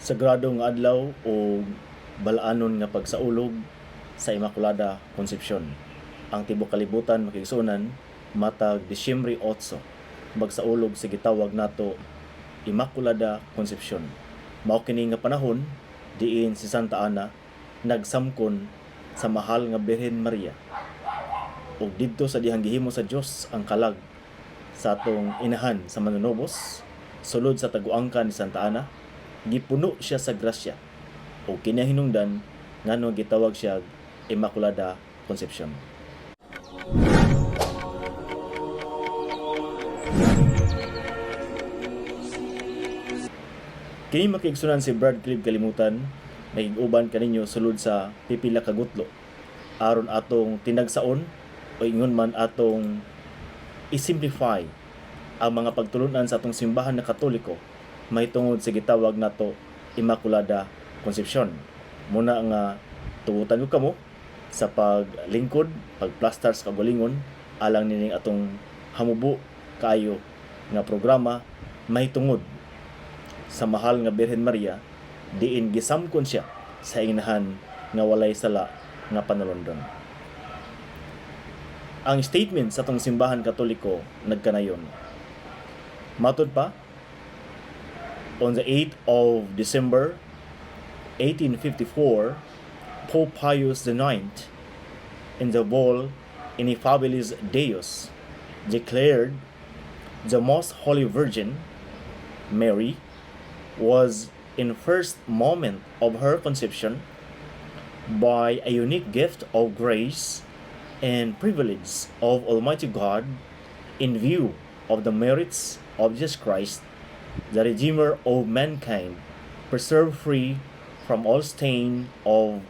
Sagrado nga adlaw o balaanon nga pagsaulog sa Immaculada Concepcion. Ang tibuok kalibutan, mga kaigsuonan, matag Disyembre 8 magsaulog sa gitawag nato Immaculada Concepcion. Mao kini nga panahon diin si Santa Ana nagsamkon sa mahal nga Birhen Maria. Ug didto sa dihang gihimo sa Dios ang kalag sa atong inahan sa manunubos sulod sa taguangkan ni Santa Ana, gipuno siya sa grasya ug kini ang hinungdan ngano gitawag siya Immaculada Concepcion. Kini, mga kaigsuonan, si Brad Clib Kalimutan, naging-uban kaninyo sulod sa pipila ka gutlo aron atong tinagsaon o ingon man atong i-simplify ang mga pagtulunan sa atong simbahan na Katoliko mahitungod sa gitawag nato Immaculada Concepcion. Muna nga tugutan ko kamo sa paglingkod, pagplastar sa kaugalingon alang nining atong hamubo kaayo nga programa mahitungod sa mahal nga Birhen Maria diin gisamkon siya sa inahan nga walay sala nga panulondon. Ang statement sa atong simbahan Katoliko nagkanayon. Matod pa, on the 8th of December 1854, Pope Pius IX, in the bull Ineffabilis Deus, declared the Most Holy Virgin Mary was in first moment of her conception by a unique gift of grace and privilege of Almighty God in view of the merits of Jesus Christ, the Redeemer of mankind, preserved free from all stain of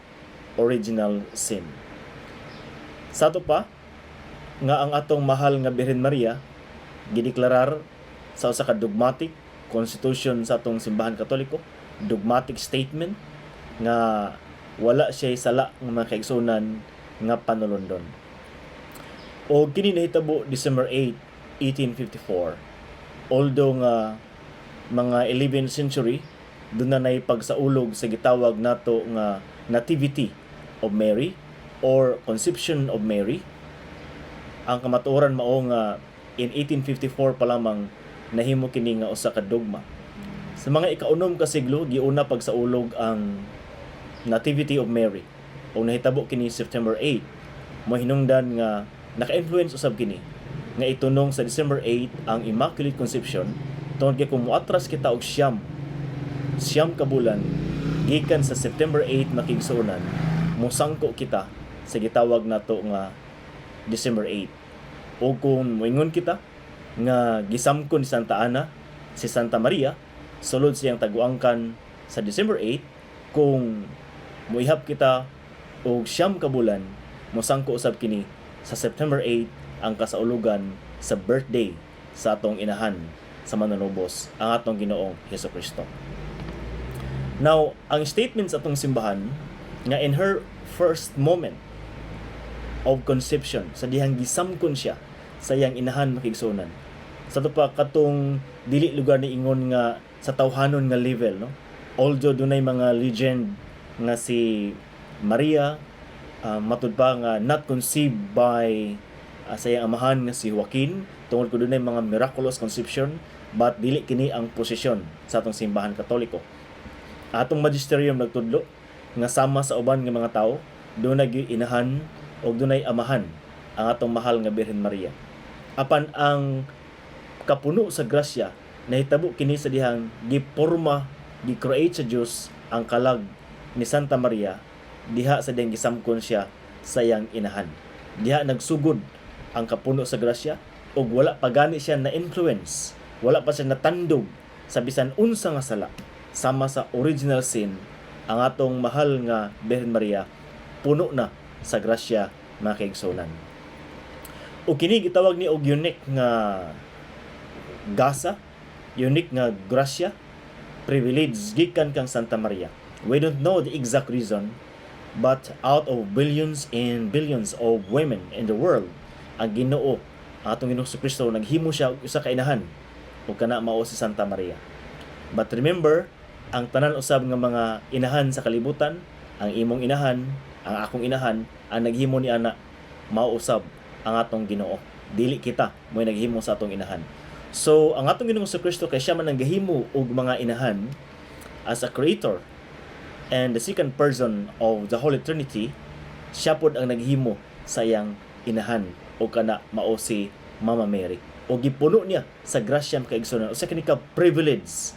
original sin. Sa ato pa, nga ang atong mahal nga Birhen Maria gideklarar sa usa ka dogmatic constitution sa atong simbahan Katoliko, dogmatic statement nga wala siya sala nga mga kaigsuonan nga panulondon. O kini nahitabo December 8, 1854. Although nga mga 11th century doon na nay pagsaulog sa gitawag nato nga Nativity of Mary or Conception of Mary, ang kamatuoran mao nga in 1854 pa lamang nahimo kini nga usa ka dogma. Sa mga ikaunom ka siglo giuna pagsaulog ang Nativity of Mary o nahitabo kini September 8. Mo hinungdan nga naka-influence usab kini nga itunong sa December 8 ang Immaculate Conception tungod kay kung moatras kita og 9 ka bulan gikan sa September 8, mga kaigsuonan, mosangko kita sa gitawag nato nga December 8. O kung moingon kita nga gisamkon ni Santa Ana si Santa Maria sulod siyang taguangkan sa December 8, kung moihap kita og 9 ka bulan, mosangko usab kini sa September 8 ang kasaulugan sa birthday sa atong inahan sa manunubos, ang atong Ginoong Hesus Kristo. Now, ang statement sa atong simbahan nga in her first moment of conception, sa dihang gisamkon siya sa iyang inahan, mga kaigsuonan. Sa ato pa, katong dili lugar ni ingon nga sa tawhanon nga level, no? Although dunay mga legend nga si Maria matud pa nga not conceived by sa iyang amahan nga si Joaquin tungod ko dunay mga miraculous conception, but dili kini ang posisyon sa atong simbahan Katoliko. Atong magisterium nagtudlo nga sama sa uban nga mga tawo, dunay gyud inahan ug dunay amahan ang atong mahal nga Birhen Maria. Apan ang kapuno sa grasya nahitabo kini sa dihang giporma, gi-create sa Dios ang kalag ni Santa Maria diha sa dihang gisamkon siya sa iyang inahan. Diha nagsugod ang kapuno sa grasya ug wala pa gani siya na influence, wala pa siya natandog sa bisan unsa nga sala sama sa original sin. Ang atong mahal nga Birhen Maria puno na sa grasya, mga kaigsuonan. Ug kini gitawag ni og unique nga gasa, unique nga grasya, privilege gikan kang Santa Maria. We don't know the exact reason, but out of billions and billions of women in the world, ang Ginoo, ang atong Ginoong Kristo, naghimo siya og usa ka inahan ug kana mao si Santa Maria. But remember, Ang tanan usab nga mga inahan sa kalibutan, ang imong inahan, ang akong inahan, ang naghimo ni ana mao usab ang atong Ginoo. Dili kita mo'y naghimo sa atong inahan. So, ang atong Ginoong Kristo, kay siya man ang gahimo og mga inahan as a creator and the second person of the Holy Trinity, siya pod ang naghimo sa iyang inahan o kana mao si Mama Mary. O gipuno niya sa grasya, mga kaigsuonan. Usa kini ka privilege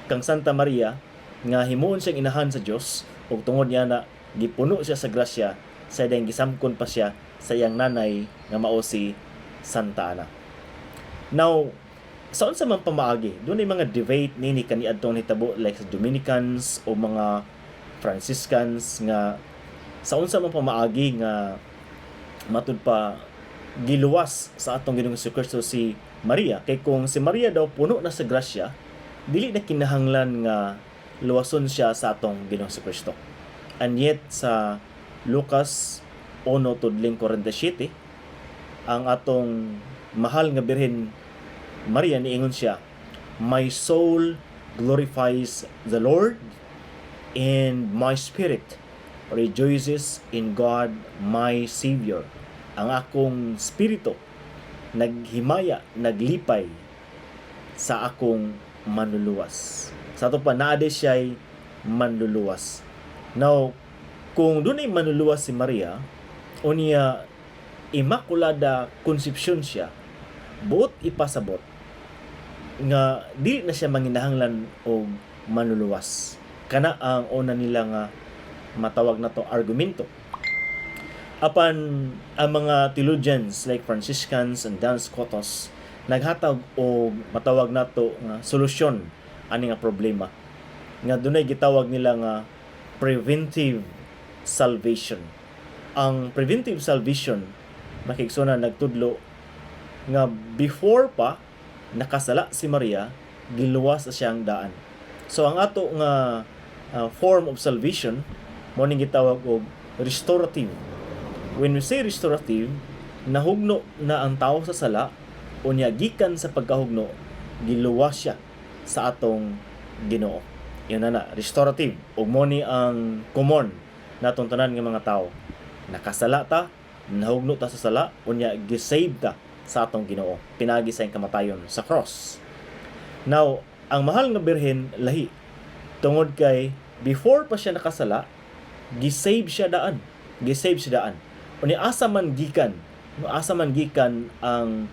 kang Santa Maria nga himuon siyang inahan sa Dios, ug tungod niya na gipuno siya sa grasya sa dayang gisamkon pa siya sa iyang nanay nga mao si Santa Ana. Now, sa unsa man pamaagi, dunay mga debate nini kaniadtong nitabo, like sa Dominicans o mga Franciscans, nga sa unsa man pamaagi nga matud pa giluwas sa atong Ginoong Kristo si Maria, kay kung si Maria daw puno na sa grasya, dili na kinahanglan nga luwason siya sa atong Ginoong Kristo. And yet sa Lucas 1:47, ang atong mahal nga Birhen Maria niingon siya, "My soul glorifies the Lord and my spirit rejoices in God my Savior." Ang akong spirito naghimaya, naglipay sa akong manluluwas. Sa ato pa, naa diay siya'y manluluwas. Now, kung dunay manluluwas si Maria, unya Immaculada Concepcion siya, buot ipasabot nga dili na siya manginahanglan og manluluwas. Kana ang una nila nga matawag na to argumento. Apan ang mga theologians like Franciscans and Duns Scotus naghatag og matawag nato nga solusyon ani nga problema nga dunay gitawag nila nga preventive salvation. Ang preventive salvation, mga kaigsuonan, nagtudlo nga before pa nakasala si Maria, giluwas na siyang daan. So ang ato nga form of salvation mao ning gitawag og restorative. When we say restorative, nahugno na ang tao sa sala, unya gikan sa pagkahugno, giluwas siya sa atong Ginoo. Yun na na, restorative. Ug mo ni ang common natong tanan nga mga tao. Nakasala ta, nahugno ta sa sala, unya gisave ta sa atong Ginoo pinaagi sa iyang kamatayon sa cross. Now, ang mahal nga Birhen lahi tungod kay before pa siya nakasala, gisave siya daan. Gisave siya daan. Unya asa man gikan, no, asa man gikan ang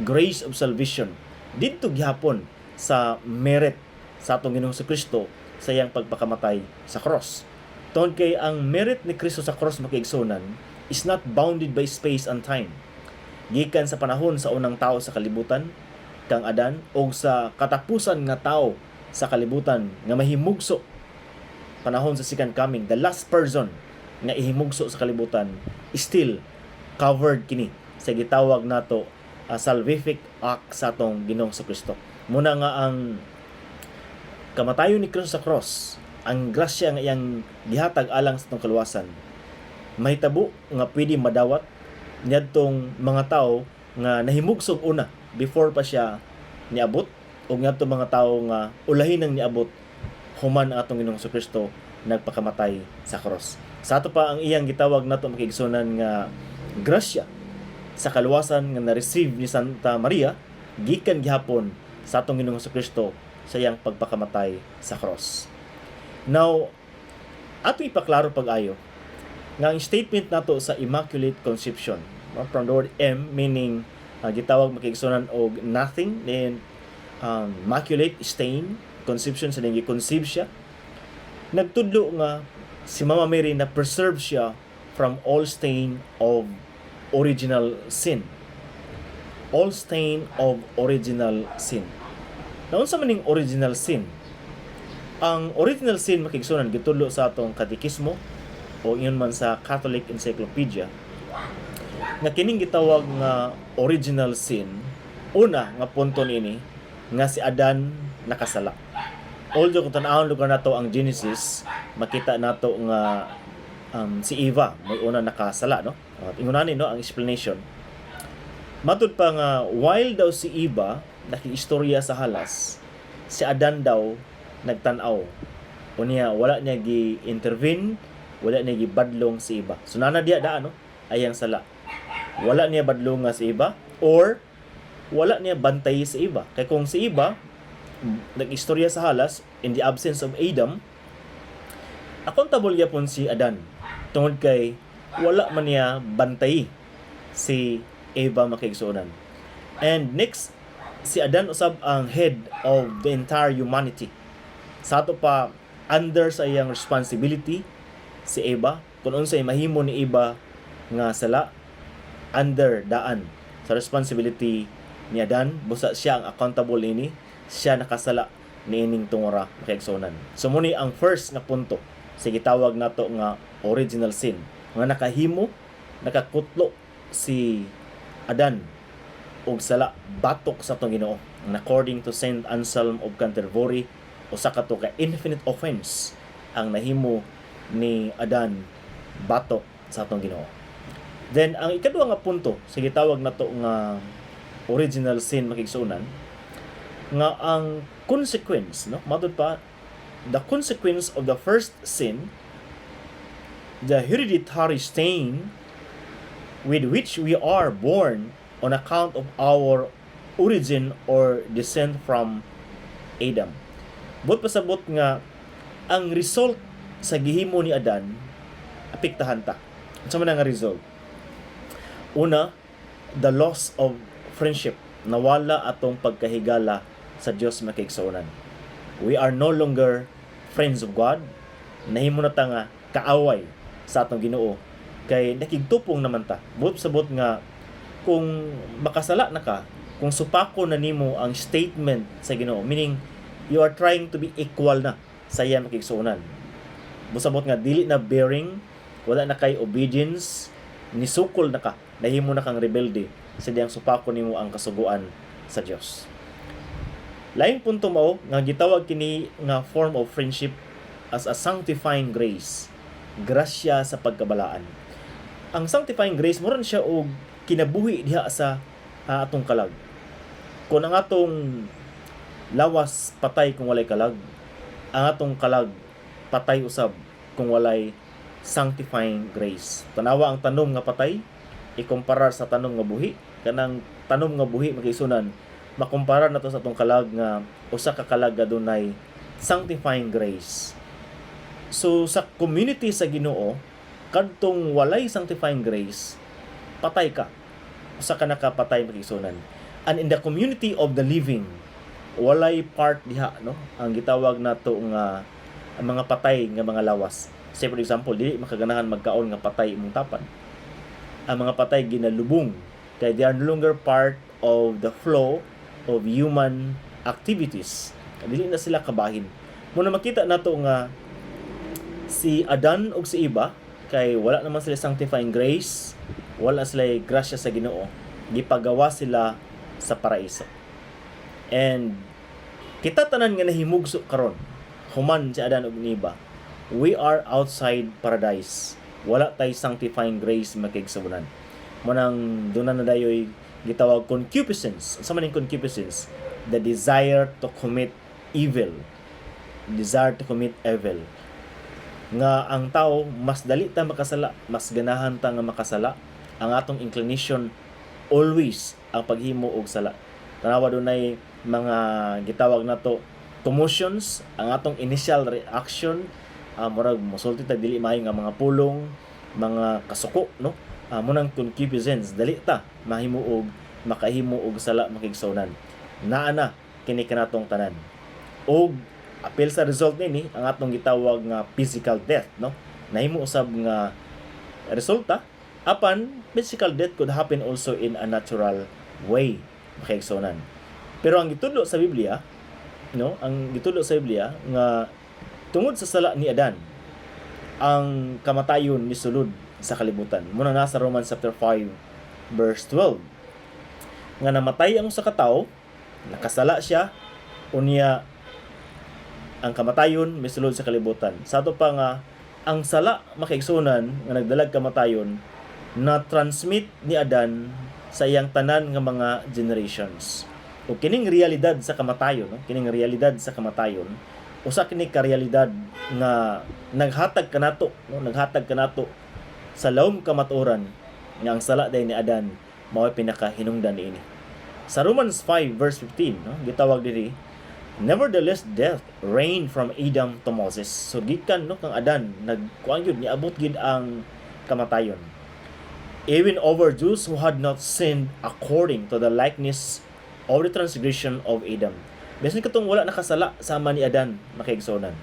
grace of salvation? Didto gihapon sa merit sa atong Ginoong Kristo sa iyang pagpakamatay sa cross. Tungod kay ang merit ni Kristo sa cross, mga kaigsuonan, is not bounded by space and time. Gikan sa panahon sa unang tao sa kalibutan, kang Adan, o sa katapusan nga tao sa kalibutan nga mahimugso panahon sa second coming, the last person nga ihimugso sa kalibutan, still covered kini sa gitawag nato salvific act sa atong Ginoong Kristo. Muna nga ang kamatayon ni Kristo sa cross, ang grasya nga iyang gihatag alang sa atong kaluwasan, mahitabo nga pwede madawat niadtong mga tao nga nahimugsog una before pa siya niabot o ngadtong mga tao nga ulahin nang niabot human ang atong Ginoong Kristo nagpakamatay sa cross. Sa ato pa, ang iyang gitawag nato, mga kaigsuonan, nga grasya sa kaluwasan nga na-receive ni Santa Maria gikan gihapon sa atong Ginoong Kristo sa iyang pagpakamatay sa cross. Now, ato ipaklaro pag-ayo nga ang statement nato sa Immaculate Conception, no, from the word M meaning gitawag, mga kaigsuonan, og nothing, then maculate, stain, conception sa ning conceive siya, nagtudlo nga si Mama Mary na preserve siya from all stain of original sin, all stain of original sin. Naunsa man ning original sin? Ang original sin, mga kaigsuonan, gitudlo sa atong katekismo o ingon man sa Catholic Encyclopedia nga kining gitawag nga original sin, una nga punto niini nga si Adan nakasala. Although kung tan-awon lugar nato ang Genesis, makita nato nga si Eva may una nakasala, no? At ingon ani, no, ang explanation. Matud pa nga while daw si Eva nakiistorya sa halas, si Adan daw nagtan-aw. Unya wala niya gi-intervene, wala niya gibadlong si Eva. So nana diya daan, no, ayang sala. Wala niya badlong nga si Eva or wala niya bantay si Eva. Kay kung si Eva nag-istorya sa halas in the absence of Adam, accountable gyapon si Adan tungod kay wala man niya bantay si Eva, mga kaigsuonan. And next, si Adan usab ang head of the entire humanity. Sa ato pa, under sa iyang responsibility si Eva. Kung unsay mahimo ni Eva nga sala, under daan sa responsibility ni Adan. Busa siya ang accountable ini, siya nakasala niining tungora, mga kaigsuonan. So mao ni ang first nga punto sa gitawag nato nga original sin, nga nakahimo, nakakutlo si Adan og sala batok sa atong Ginoo. And according to Saint Anselm of Canterbury, usa ka to ka infinite offense ang nahimo ni Adan batok sa atong Ginoo. Then ang ikaduha nga punto sa gitawag nato nga original sin, mga kaigsuonan, nga ang consequence, no, matud pa the consequence of the first sin, the hereditary stain with which we are born on account of our origin or descent from Adam. Buot pasabot nga ang result sa gihimo ni Adan, apektahan ta. Unsa man ang result? Una, the loss of friendship. Nawala atong pagkahigala sa Dios, mga kaigsuonan. We are no longer friends of God. Nahimo na ta nga kaaway sa atong Ginoo kay nakigtupong naman ta. Buot sabot nga kung makasala na ka, kung supako na nimo ang statement sa Ginoo, meaning you are trying to be equal na sa iya, mga kaigsuonan. Busabot nga dili na bearing, wala na kay obedience, nisukol na ka, nahimo na kang rebelde sa diyang supako nimo ang kasuguan sa Dios. Laing punto mao nga gitawag kini nga form of friendship as a sanctifying grace, grasya sa pagkabalaan. Ang sanctifying grace mo siya og kinabuhi diha sa atong kalag. Kung ang atong lawas patay kung walay kalag, ang atong kalag patay usab kung walay sanctifying grace. Tanawa ang tanom nga patay, ikumpara sa tanom nga buhi. Kanang tanom nga buhi, mga kaigsuonan, makumpara nato sa atong kalag nga usa ka kalag adunay sanctifying grace. So sa community sa Ginoo, kadtong walay sanctifying grace, patay ka. Usa ka nakapatay, mga kaigsuonan. And in the community of the living, walay part diha, no, ang gitawag nato nga ang mga patay nga mga lawas. Say for example, dili makaganahan magkaon nga patay imong tapad. Ang mga patay ginalubong kay they are no longer part of the flow of human activities. Dili na sila kabahin. Muna makita nato nga si Adan ug si Eva, kay wala naman sila sanctifying grace, wala sila grasya sa Ginoo, gipagawa sila sa paraiso. And kita tanan nga nahimugso karon human si Adan ug ni Eva, we are outside paradise. Wala tay sanctifying grace, mga kaigsuonan. Mao nang duna na dayoy gitawag concupiscence. Unsa man ning concupiscence? The desire to commit evil. Desire to commit evil. Nga ang tao mas dali ta makasala, mas ganahan ta nga makasala. Ang atong inclination always ang paghimo og sala. Tanawa, dunay mga gitawag nato commotions, ang atong initial reaction, murag mosulti ta dili maayo nga mga pulong, mga kasuko, no? Mao nang concupiscence, dali ta mahimo og makahimo og sala, mga kaigsuonan. Naa na kini kanatong tanan. Og apil sa result nini ang atong gitawag nga physical death, no? Nahimo usab nga resulta, apan physical death could happen also in a natural way, mga kaigsuonan. Pero ang gitudlo sa Biblia, no, ang gitudlo sa Biblia nga tungod sa sala ni Adan, ang kamatayon nisulod sa kalibutan. Muna nasa Romans chapter 5 verse 12 nga namatay ang usa ka tawo, nakasala siya, unya ang kamatayon misulod sa kalibutan. Sa ato pa nga ang sala, mga kaigsuonan, nga nagdalag kamatayon na transmit ni Adan sa iyang tanan nga mga generations. O kining realidad sa kamatayon, no? Kining realidad sa kamatayon Usa kini ka realidad nga naghatag kanato, no, naghatag kanato sa lawom kamatuoran nga ang sala diay ni Adan mao'y pinakahinungdan niini. Sa Romans 5 verse 15, no, gitawag diri, "Nevertheless death reigned from Adam to Moses." So gikan, no, kang Adan nagkuan gyud, niabot gyud ang kamatayon. "Even over those who had not sinned according to the likeness of the transgression of Adam." Bisan katong wala nakasala sama ni Adan, mga kaigsuonan,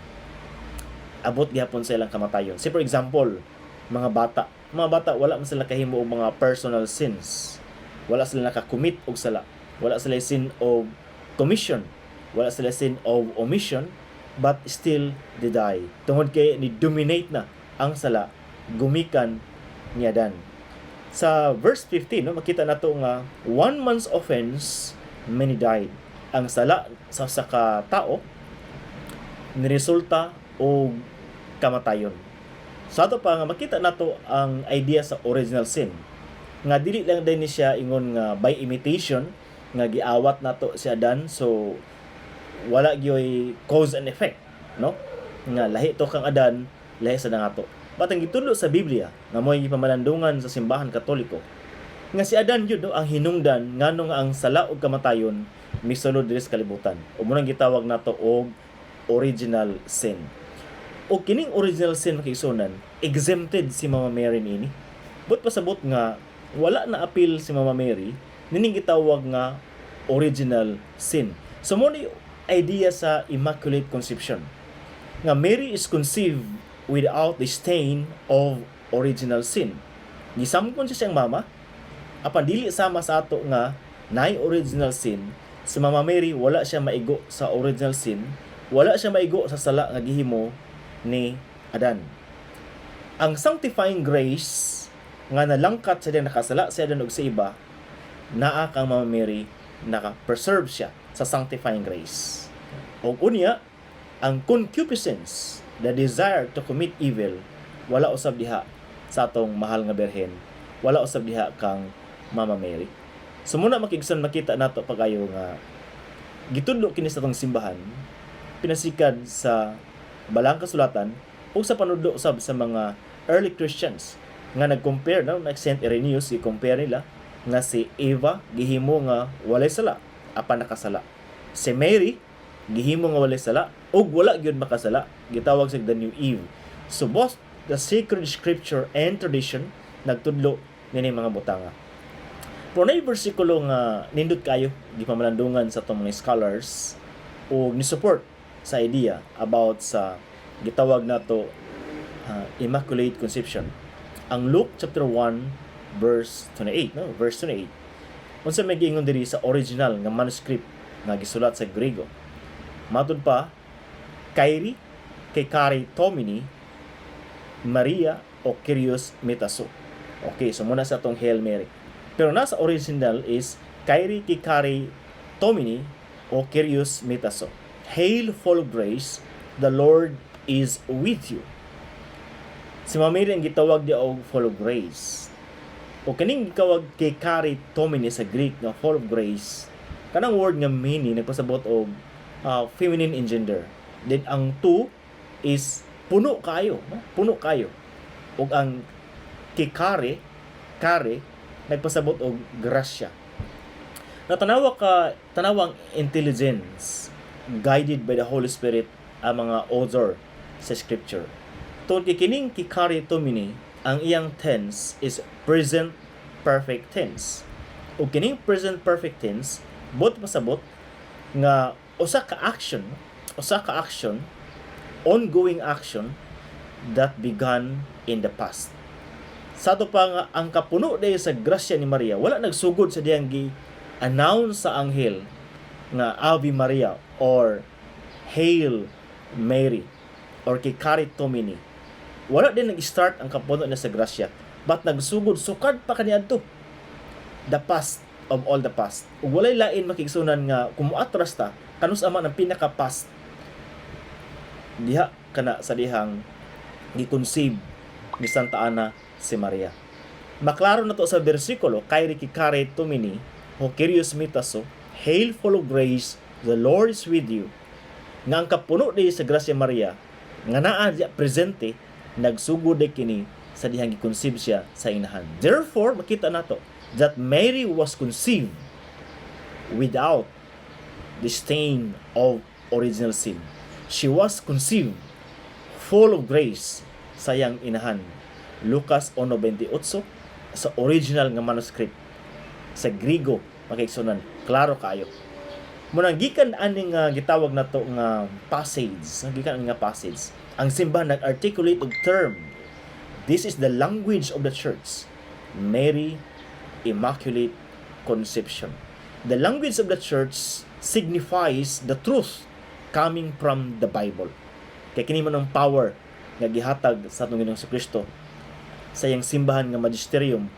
abot gihapon sa ilang kamatayon. Say for example, mga bata. Mga bata, wala man sila kahimo og mga personal sins. Wala sila naka-commit og sala. Wala sila sin of commission. Wala sila sin of omission, but still they die. Tungod kay ni dominate na ang sala gumikan ni Adan. Sa verse 15, no, makita nato nga one man's offense, many died. Ang sala sa usa ka tao niresulta og kamatayon. Sa ato pa nga makita nato ang idea sa original sin nga dili lang din ni siya ingon nga by imitation nga giawat nato si Adan, so wala gyoy cause and effect, no, nga lahi to kang Adan, lahi sa nato. But ang gitudlo sa Biblia nga mo'y gipamalandungan sa Simbahan Katoliko nga si Adan yun, no, ang hinungdan ngano nga ang sala ug kamatayon misulod diri sa kalibutan ug mao nang gitawag nato og original sin. O kining original sin, mga kaigsuonan, exempted si Mama Mary niini. But pasabot nga wala na apil si Mama Mary nining gitawag nga original sin. So mao ni idea sa Immaculate Conception nga Mary is conceived without the stain of original sin. Gisamkon siya siyang mama apan dili sama sa ato nga naay original sin. Si Mama Mary, wala siya maigo sa original sin, wala siya maigo sa sala nga gihimo ni Adan. Ang sanctifying grace nga nalangkat sa diyang nakasala si Adan og sa iba, naa kang Mama Mary, naka-preserve siya sa sanctifying grace. Og unya, ang concupiscence, the desire to commit evil, wala usab diha sa atong mahal nga Birhen, wala usab diha kang Mama Mary. So mao na, mga kaigsoon, makita nato pag-ayo nga gitudlo kini sa atong simbahan pinasikad sa Balaang Kasulatan o sa panudlo usab sa mga early Christians nga nag-compare, no, like Saint Irenaeus, i-compare nila nga si Eva gihimo nga walay sala apan nakasala. Si Mary gihimo nga walay sala ug wala gyud makasala, gitawag sa the new Eve. So both the sacred scripture and tradition nagtudlo nini mga butanga. Pero naay bersikulo nga nindot kayo gipamalandungan sa atong mga scholars o ni support sa idea about sa gitawag nato Immaculate Conception. Ang Luke chapter 1 verse 28, no? Verse 28. Unsa may giingon diri sa original nga manuscript nga gisulat sa Grego? Matud pa, "Kyrie kecharitomene Maria o Kyrios meta sou." Okay, so mao na sa atong Hail Mary. Pero nasa original is "Kyrie kecharitomene o Kyrios meta sou." "Hail, full of grace, the Lord is with you." Si Mama Mary ang gitawag di og full of grace. O kaning gitawag kecharitomene sa Greek nga full of grace, kanang word nga mene nagpasabot og feminine in gender. Then ang to is puno kayo, no? Puno kayo. Ug ang kechari, chari, nagpasabot og grasya. Natanawa ka, tanawang intelligence guided by the Holy Spirit ang mga author sa scripture. Tungod kay kining kecharitomene, ang iyang tense is present perfect tense. O kining present perfect tense, buot pasabot nga usa ka action, ongoing action that began in the past. Sa ato pa nga ang kapuno dahil sa grasya ni Maria, wala nagsugod sa diyang gi announce sa anghel nga Ave Maria or Hail Mary or kecharitomene. Wala din nag-start ang kapuno na sa grasya, but nagsugod sukad pa kaniadto. The past of all the past. Ug walay lain, mga kaigsuonan, nga kung moatras ta kanus-a man ang pinaka-past diha kana sa dihang gi-conceive ni Santa Ana si Maria. Maklaro na to sa bersikulo, "Kyrie kecharitomene, ho Kyrios meta sou, hail, full of grace, the Lord is with you." Nga ang kapuno di sa grasya Maria nga naa diya presente, nagsugod di kini sa dihang gi-conceive siya sa inahan. Therefore, makita nato that Mary was conceived without the stain of original sin. She was conceived full of grace sa iyang inahan. Lucas 1:28 sa original nga manuscript sa Grigo, mga kaigsuonan, klaro kaayo. Muna gikan ani nga gitawag nato nga passage, gikan ani nga passage, ang simbahan nag-articulate og term. This is the language of the church. Mary Immaculate Conception. The language of the church signifies the truth coming from the Bible. Kay kini man ang power nga gihatag sa atong Ginoong Kristo sa iyang simbahan nga magisterium.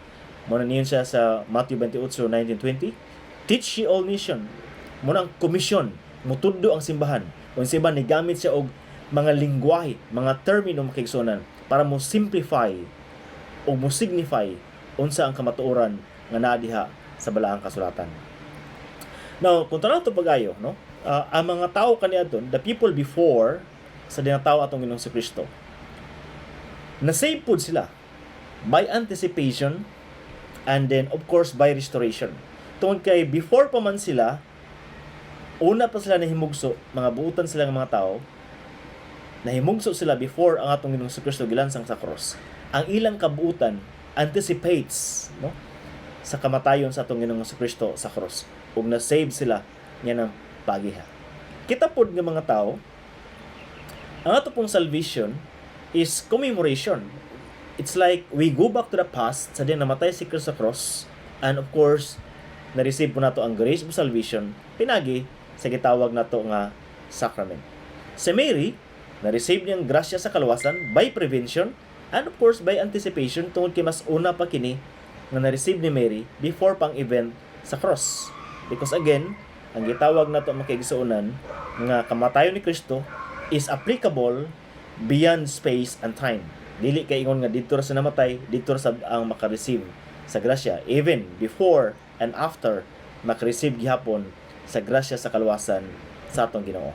Mo na niyon siya sa Matthew 28:19-20. "Teach ye all nation." Mo na ang komisyon, mutudlo ang simbahan. Kung simbahan ni gamit siya og mga lingwahe, mga termino, mga kaigsuonan, para mo simplify o mo signify unsa ang kamatuoran nga naa diha sa balaang kasulatan. Now, kung tanaw to pag-ayo, no? Ang mga tao kaniadto, the people before sa dinatawo atong Ginoong Kristo, na-save pod sila by anticipation and then of course by restoration. Tungod kay before pa man sila, una pa sila nahimugso, mga buutan sila ng mga tao, nahimugso sila before ang atong Ginoong Kristo gilansang sa cross. Ang ilang kabuutan anticipates, no, sa kamatayon sa atong Ginoong Kristo sa cross ug na-save sila niya ng pagiha. Kita pod nga mga tao, ang ato pong salvation is commemoration. It's like we go back to the past sa diyang namatay si Kristo sa cross and of course na-receive po nato ang grace of salvation pinagi sa gitawag nato nga sacrament. Si Mary, na-receive niyang grasya sa kaluwasan by prevention and of course by anticipation tungod kay mas una pa kini nga na-receive ni Mary before pang event sa cross. Because again, ang gitawag nato, mga kaigsuonan, nga kamatayon ni Kristo is applicable beyond space and time. Dili kay ingon nga didto ra sa namatay, didto ra sab ang maka-receive sa grasya. Even before and after, maka-receive gihapon sa grasya sa kaluwasan sa atong Ginoo.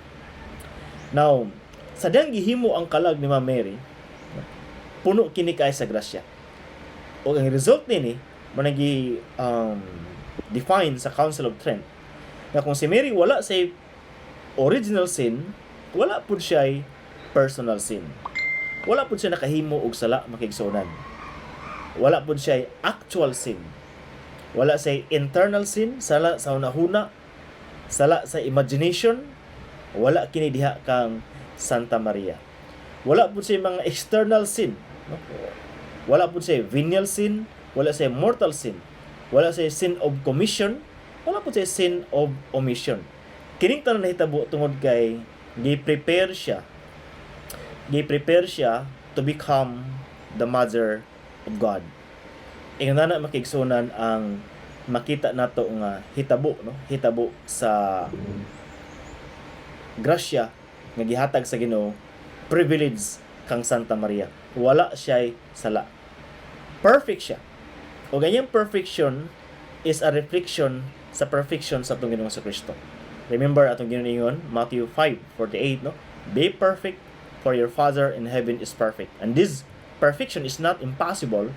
Now, sa diyang gihimo ang kalag ni Ma'am Mary, puno kini kay sa grasya. O ang result nini, mo nagi define sa Council of Trent nga kung si Mary wala sa original sin, wala pud siya personal sin. Wala pud siya nakahimo og sala, mga kaigsuonan. Wala pud siya actual sin. Wala siya internal sin, sala sa hunahuna, sala sa imagination, wala kini diha kang Santa Maria. Wala pud siya mga external sin, no? Wala pud siya venial sin, wala siya mortal sin, wala siya sin of commission, wala pud siya sin of omission. Kining tanan nahitabo tungod kay gi-prepare siya. Gi-prepare siya to become the mother of God. Ingon na, mga kaigsuonan, ang makita nato nga hitabo, no, hitabo sa grasya nga gihatag sa Ginoo, privilege kang Santa Maria. Wala siya sala, perfect siya, o ganyang perfection is a reflection sa perfection sa atong Ginoong Kristo. Remember atong Ginoo, Matthew 5:48, no, "Be perfect, for your Father in heaven is perfect." And this perfection is not impossible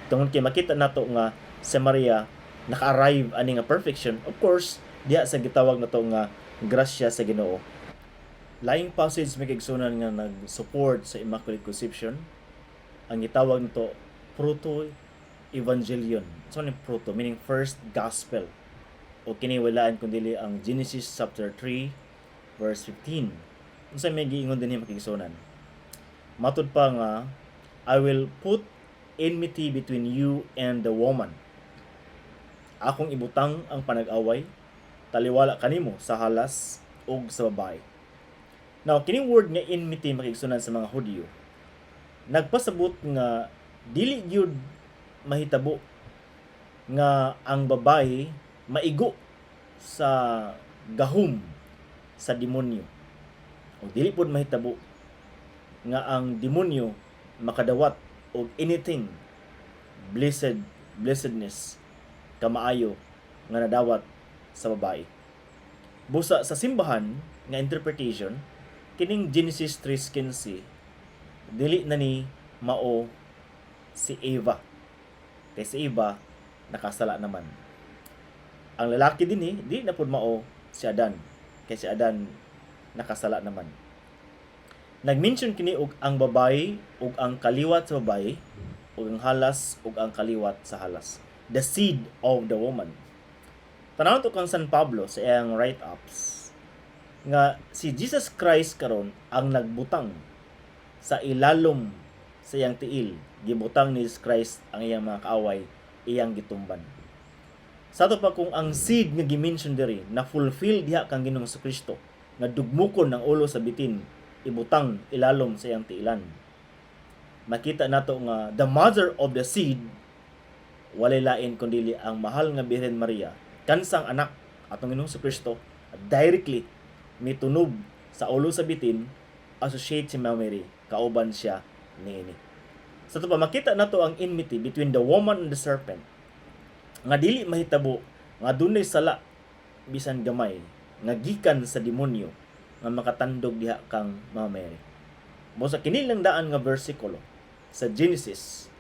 tungod kay makita nato nga sa Maria naka-arrive ani nga perfection, of course diha sa gitawag nato nga grasya sa Ginoo. Laing passage, mga kaigsuonan, nga nag-support sa Immaculate Conception ang gitawag nito Proto Evangelion. So ni proto meaning first gospel. O kini walaan kun dili ang Genesis chapter 3 verse 15. Unsa may giingon dinhi, mga kaigsuonan? Matud pa nga, "I will put enmity between you and the woman." Akong ibutang ang panag-away taliwala kanimo sa halas ug sa babae. Now, kining word nga enmity, mga kaigsuonan, sa mga Hudyo, nagpasabot nga dili gyud mahitabo nga ang babae maigo sa gahom sa demonyo. O dili pod mahitabo nga ang demonyo makadawat og anything blessed, blessedness, kamaayo nga nadawat sa babae. Busa sa simbahan nga interpretation, Kining Genesis 3:15, dili na ni mao si Eva. Kay si Eva nakasala naman. Ang lalaki dinhi, dili na pud mao si Adan. Kay si Adan nakasala naman. Nag-mention kini og ang babae ug ang kaliwat sa babae ug ang halas ug ang kaliwat sa halas. The seed of the woman. Tanaw to kang San Pablo sa iyang write-ups nga si Jesus Christ karon ang nagbutang sa ilalom sa iyang tiil. Gibutang ni Jesus Christ ang iyang mga kaaway, iyang gitumban. Sa ato pa, kung ang seed nga gi-mention diri na fulfill diha kang Ginoong Kristo nga dugmukon ang ulo sa bitin, ibutang ilalom sa iyang tiilan, makita nato nga the mother of the seed walay lain kundi ang mahal nga Birhen Maria, kansang anak atong Ginoong Kristo directly mitunob sa ulo sa bitin. Associate si Mama Mary, kauban siya niini. Sa ato pa, makita nato ang enmity between the woman and the serpent, nga dili mahitabo nga dunay sala bisan gamay nga gikan sa demonyo nga makatandog diha kang Mama Mary. Mo sa kini lang daan nga bersikulo sa Genesis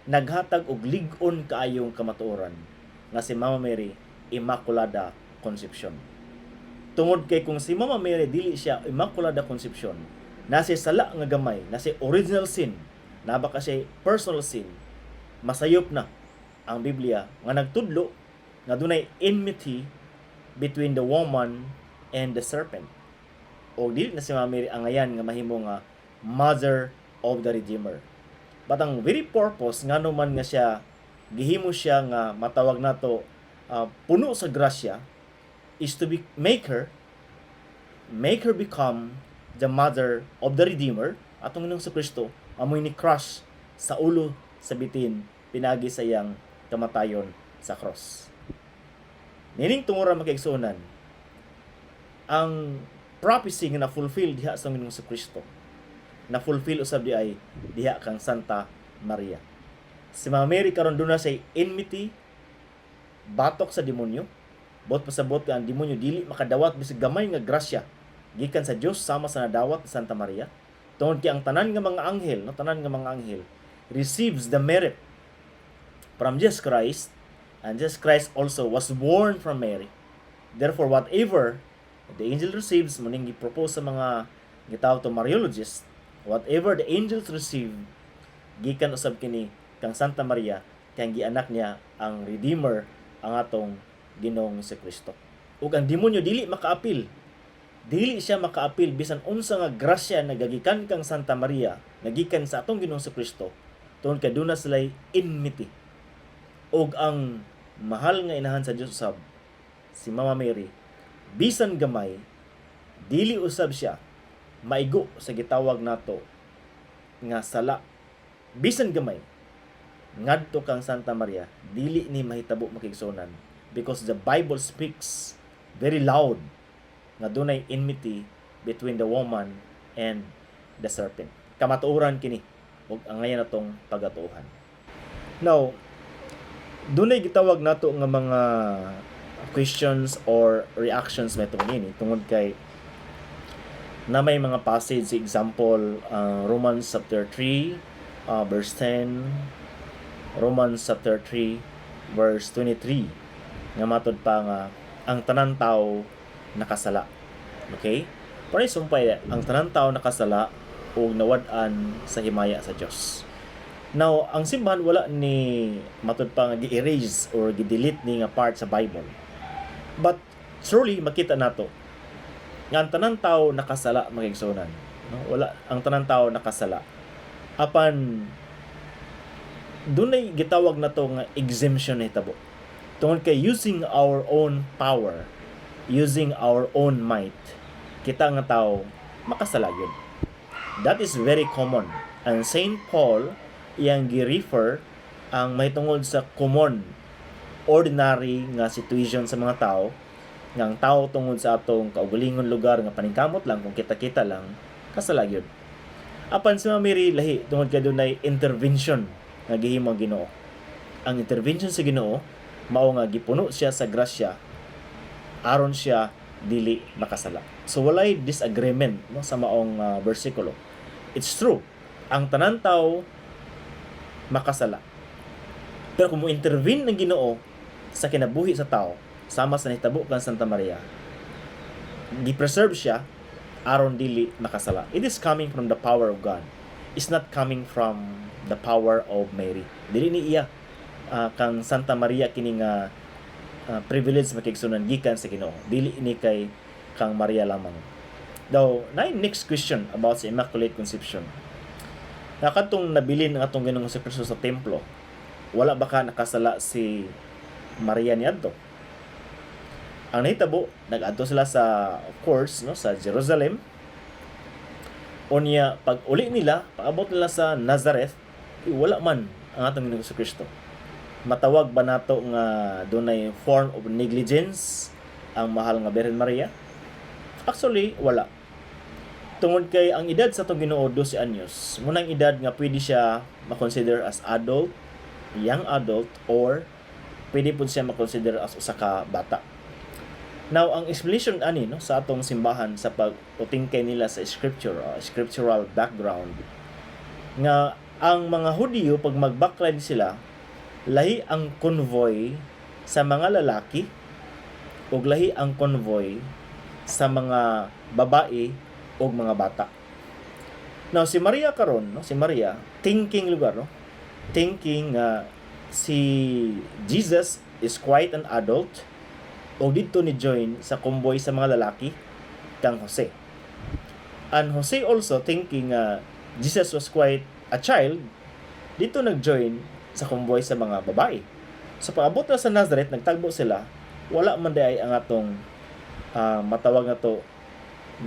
naghatag og lig-on kaayong kamatuoran nga si Mama Mary Immaculada Concepcion. Tungod kay kung si Mama Mary dili siya Immaculada Concepcion, nasa sala nga gamay, nasa original sin, naba kasi personal sin, masayop na ang Biblia nga nagtudlo nga dunay enmity between the woman and the serpent. O dili na si Mama Mary angayan nga mahimo nga mother of the Redeemer. But ang very purpose ngano man nga siya gihimo siya nga matawag nato puno sa grasya is to be make her become the mother of the Redeemer, atong Ginoong Kristo, amoy ni crush sa ulo sa bitin pinagi sa iyang kamatayon sa cross. Nining tungura, mga kaigsuonan, ang prophecy nga na-fulfill diha sa Ginoong Kristo, na-fulfill usab di ay diha kang Santa Maria. Si Mama Mary karon duna say enmity batok sa demonyo. Bot pasabot nga ang demonyo dili makadawat bisag gamay nga grasya gikan sa Dios sama sa nadawat ni Santa Maria. Tungod kay ang tanan nga mga anghel, no, tanan nga mga anghel receives the merit from Jesus Christ, and Jesus Christ also was born from Mary. Therefore, whatever the angel receives, muning gi-propose sa mga gitawag to Mariologists, whatever the angels receive, gikan usab kini kang Santa Maria, kay gianak niya ang Redeemer, ang atong Ginoong Kristo. Ug ang demonyo dili makaapil. Dili siya makaapil bisan unsa nga grasya nagagikan kang Santa Maria, nagikan sa atong Ginoong Kristo, tungod kay duna sila'y enmity. Ug ang mahal nga inahan sa Dios usab, si Mama Mary, bisan gamay, dili usab siya maigo sa gitawag nato nga sala bisan gamay ngadto kang Santa Maria. Dili ni mahitabo, mga kaigsuonan, because the Bible speaks very loud nga dunay enmity between the woman and the serpent. Kamatuoran kini ug angayan natong pagatuohan. Now, dunay gitawag nato nga mga questions or reactions may tungod ini, tungod kay na may mga passage, example, Romans chapter 3 verse 10, Romans chapter 3 verse 23, nga matod pa nga ang tanan tao nakasala. Okay, pero sumpay ang tanan tao nakasala ug nawad-an sa himaya sa Dios. Now, ang simbahan wala ni matud pa nga gi-erase or gi-delete ni nga part sa Bible. But truly makita nato nga ang tanan tao nakasala, mga igsuonan. No? Wala, ang tanan tao nakasala. Apan dunay gitawag nato nga exemption na hitabo. Tungod kay using our own power, using our own might, kita nga tao makasala gyud. That is very common. And Saint Paul iyang gi-refer ang mahitungod sa common ordinary nga situation sa mga tao, nga ang tao tungod sa atong kaugalingon lugar nga paningkamot lang, kung kita-kita lang, kasala gyud. Apan si Mama Mary lahi, tungod kay dunay intervention nga gihimo ang Ginoo. Ang intervention sa Ginoo mao nga gipuno siya sa grasya aron siya dili makasala. So walay disagreement, no, sa maong bersikulo. It's true. Ang tanan tao makasala. Pero kung mo intervene ng Ginoo sa kinabuhi sa tao, sama sa nahitabo kang Santa Maria, gi-preserve siya aron dili makasala. It is coming from the power of God. It's not coming from the power of Mary. Dili ni iya kang Santa Maria kini nga privilege, mga kaigsuonan, gikan sa Ginoo. Dili ni kay kang Maria lamang. Now, na next question about sa Immaculate Conception. Na kadtong nabilin ang atong Ginoong Kristo sa templo, wala ba ka nakasala si Maria niadto? Ang nahitabo, nag-adto sila sa, of course, no, sa Jerusalem. Unya, pag uli nila, paabot nila sa Nazareth, eh, wala man ang atong Ginoong Kristo. Matawag ba nato nga dunay form of negligence ang mahal nga Birhen Maria? Actually, wala. Tungod kay ang edad sa atong Ginoo 12 anyos, munang edad nga pwede siya ma-consider as adult, young adult, or pwede pud siya ma-consider as usa ka bata. Now, ang explanation ani, no, sa atong simbahan sa pag-utingkay nila sa scripture, scriptural background, nga ang mga Hudiyo, pag magbaklay sila, lahi ang convoy sa mga lalaki ug lahi ang convoy sa mga babae ug mga bata. Now si Maria karon, no, si Maria thinking lugar, no, thinking nga si Jesus is quite an adult o didto ni join sa convoy sa mga lalaki kang Jose. And Jose also thinking nga Jesus was quite a child, didto nag-join sa convoy sa mga babae. So pag-abot na sa Nazareth, nagtagbo sila, wala man diay ang atong matawag na to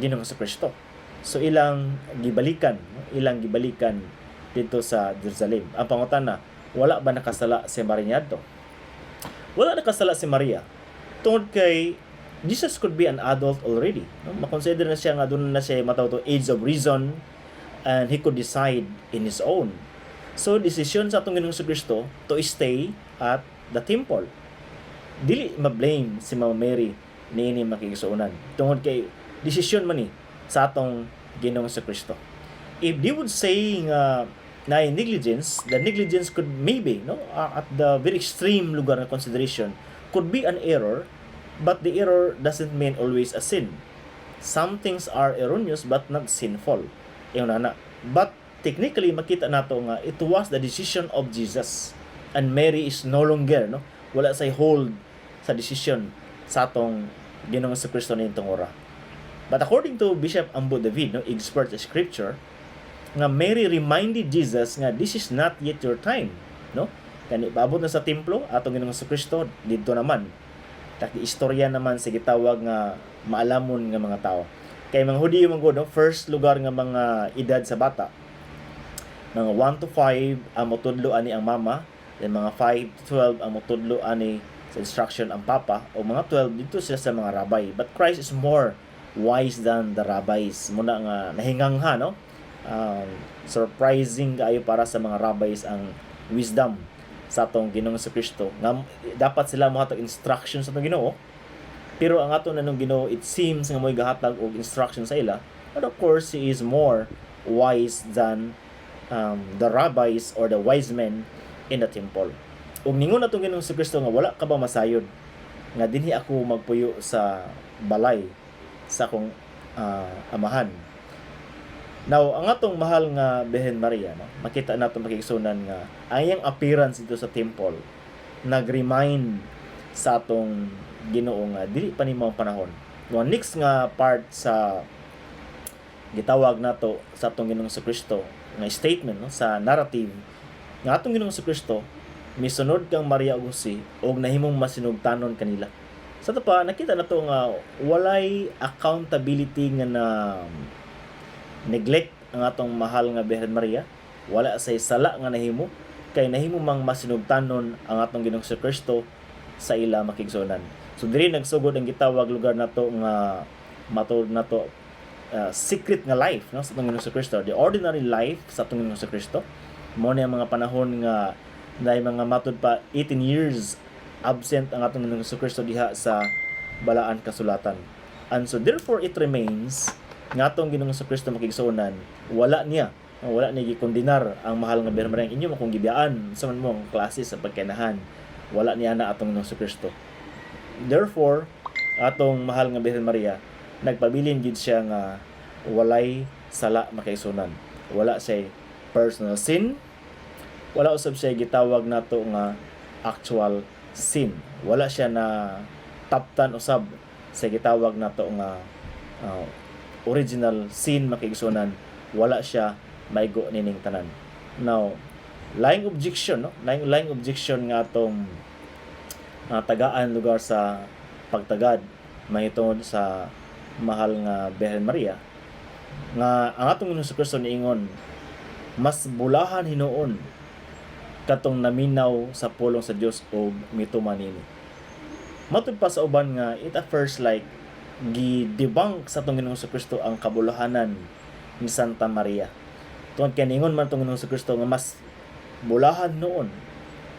Ginoong Kristo. So ilang gibalikan, no? Ilang gibalikan didto sa Jerusalem. Ang pangutana, wala ba nakasala si Maria niadto? Wala nakasala si Maria. Tungod kay Jesus could be an adult already. No? Makonsider na siya nga doon na siya matawag to age of reason and he could decide in his own. So, desisyon sa atong Ginoong Kristo to stay at the temple. Dili ma-blame si Mama Mary niini, mga kaigsuonan. Tungod kay desisyon man ni sa atong Ginoong Kristo. If they would say nga na negligence, the negligence could maybe, no, at the very extreme lugar na consideration, could be an error, but the error doesn't mean always a sin. Some things are erroneous but not sinful. Ingon ana. But technically makita nato nga it was the decision of Jesus and Mary is no longer, no, wala say hold sa decision sa atong Ginoong Kristo niadtong ora. But according to Bishop Ambo David, no, expert sa scripture, nga Mary reminded Jesus nga this is not yet your time, no? Kani paabot na sa templo atong Ginoong Kristo didto naman. Taki istorya naman sa gitawag nga maalamon nga mga tao. Kay mga Hudiyo man gud, no, first lugar nga mga edad sa bata. Mga 1 to 5 ang motudlo ani ang mama, then mga 5 to 12 ang motudlo ani sa instruction ang papa, o mga 12 didto sila sa mga rabbi. But Christ is more wise than the rabbis. Muna nga nahingangha, no? Surprising kaayo para sa mga rabbis ang wisdom sa atong Ginoong Kristo. Nga dapat sila mohatag instruction sa atong Ginoo. Pero ang ato na nung Ginoo, it seems nga mo'y gahatag og instruction sa ila. But of course, he is more wise than the rabbis or the wise men in the temple. Ug ningon atong Ginoong Kristo nga wala ka ba masayod nga dinhi ako magpuyo sa balay sa akong amahan? Now, ang atong mahal nga Birhen Maria, no, makita nato, mga kaigsuonan, nga ang iyang appearance didto sa temple nag-remind sa atong Ginoo nga dili pa nimo ang panahon. Now, next nga part sa gitawag nato sa atong Ginoong Kristo nga statement, no, sa narrative nga atong Ginoong Kristo misunod kang Maria ug Jose og nahimong masinugtanon kanila. Sa ato pa nakita nato nga walay accountability nga na neglect ang atong mahal nga Birhen Maria. Wala say sala nga nahimo kay nahimo mang masinugtanon ang atong Ginoong Kristo sa ila, mga kaigsuonan. So diri nagsugod ang gitawag lugar nato nga matuod nato secret nga life, no, sa atong Ginoong Kristo, the ordinary life sa atong Ginoong Kristo. Mo ni ang mga panahon nga dahil mga matud pa 18 years absent ang atong Ginoong Kristo diha sa balaan kasulatan. And so therefore it remains nga atong Ginoong Kristo, makigsuonan, wala niya gikondenar ang mahal nga Birhen Maria, "Inyo mo kong gibiyaan, sa man mo ang klase sa pagkainahan." Wala niya na atong Ginoong Kristo. Therefore, atong mahal nga Birhen Maria, nagpabilin gid siya nga walay sala, makaigsuonan. Wala siya personal sin, wala usab siya gitawag nato nga actual sin. Wala siya na taptan usab sa gitawag nato nga original sin, makigsuonan. Wala siya maigo nining tanan. Now, laing objection, no? Laing objection nga atong tagaan lugar sa pagtagad mahitungod sa mahal nga Birhen Maria, nga ang atong Ginoong Kristo niingon, "Mas bulahan hinuon katong naminaw sa pulong sa Dios ug mituman nini." Matud pa sa uban nga it appears like gi-debunk sa atong Ginoong Kristo ang kabulahanan ni Santa Maria. Tungod kay ningon man atong Ginoong Kristo nga mas bulahan noon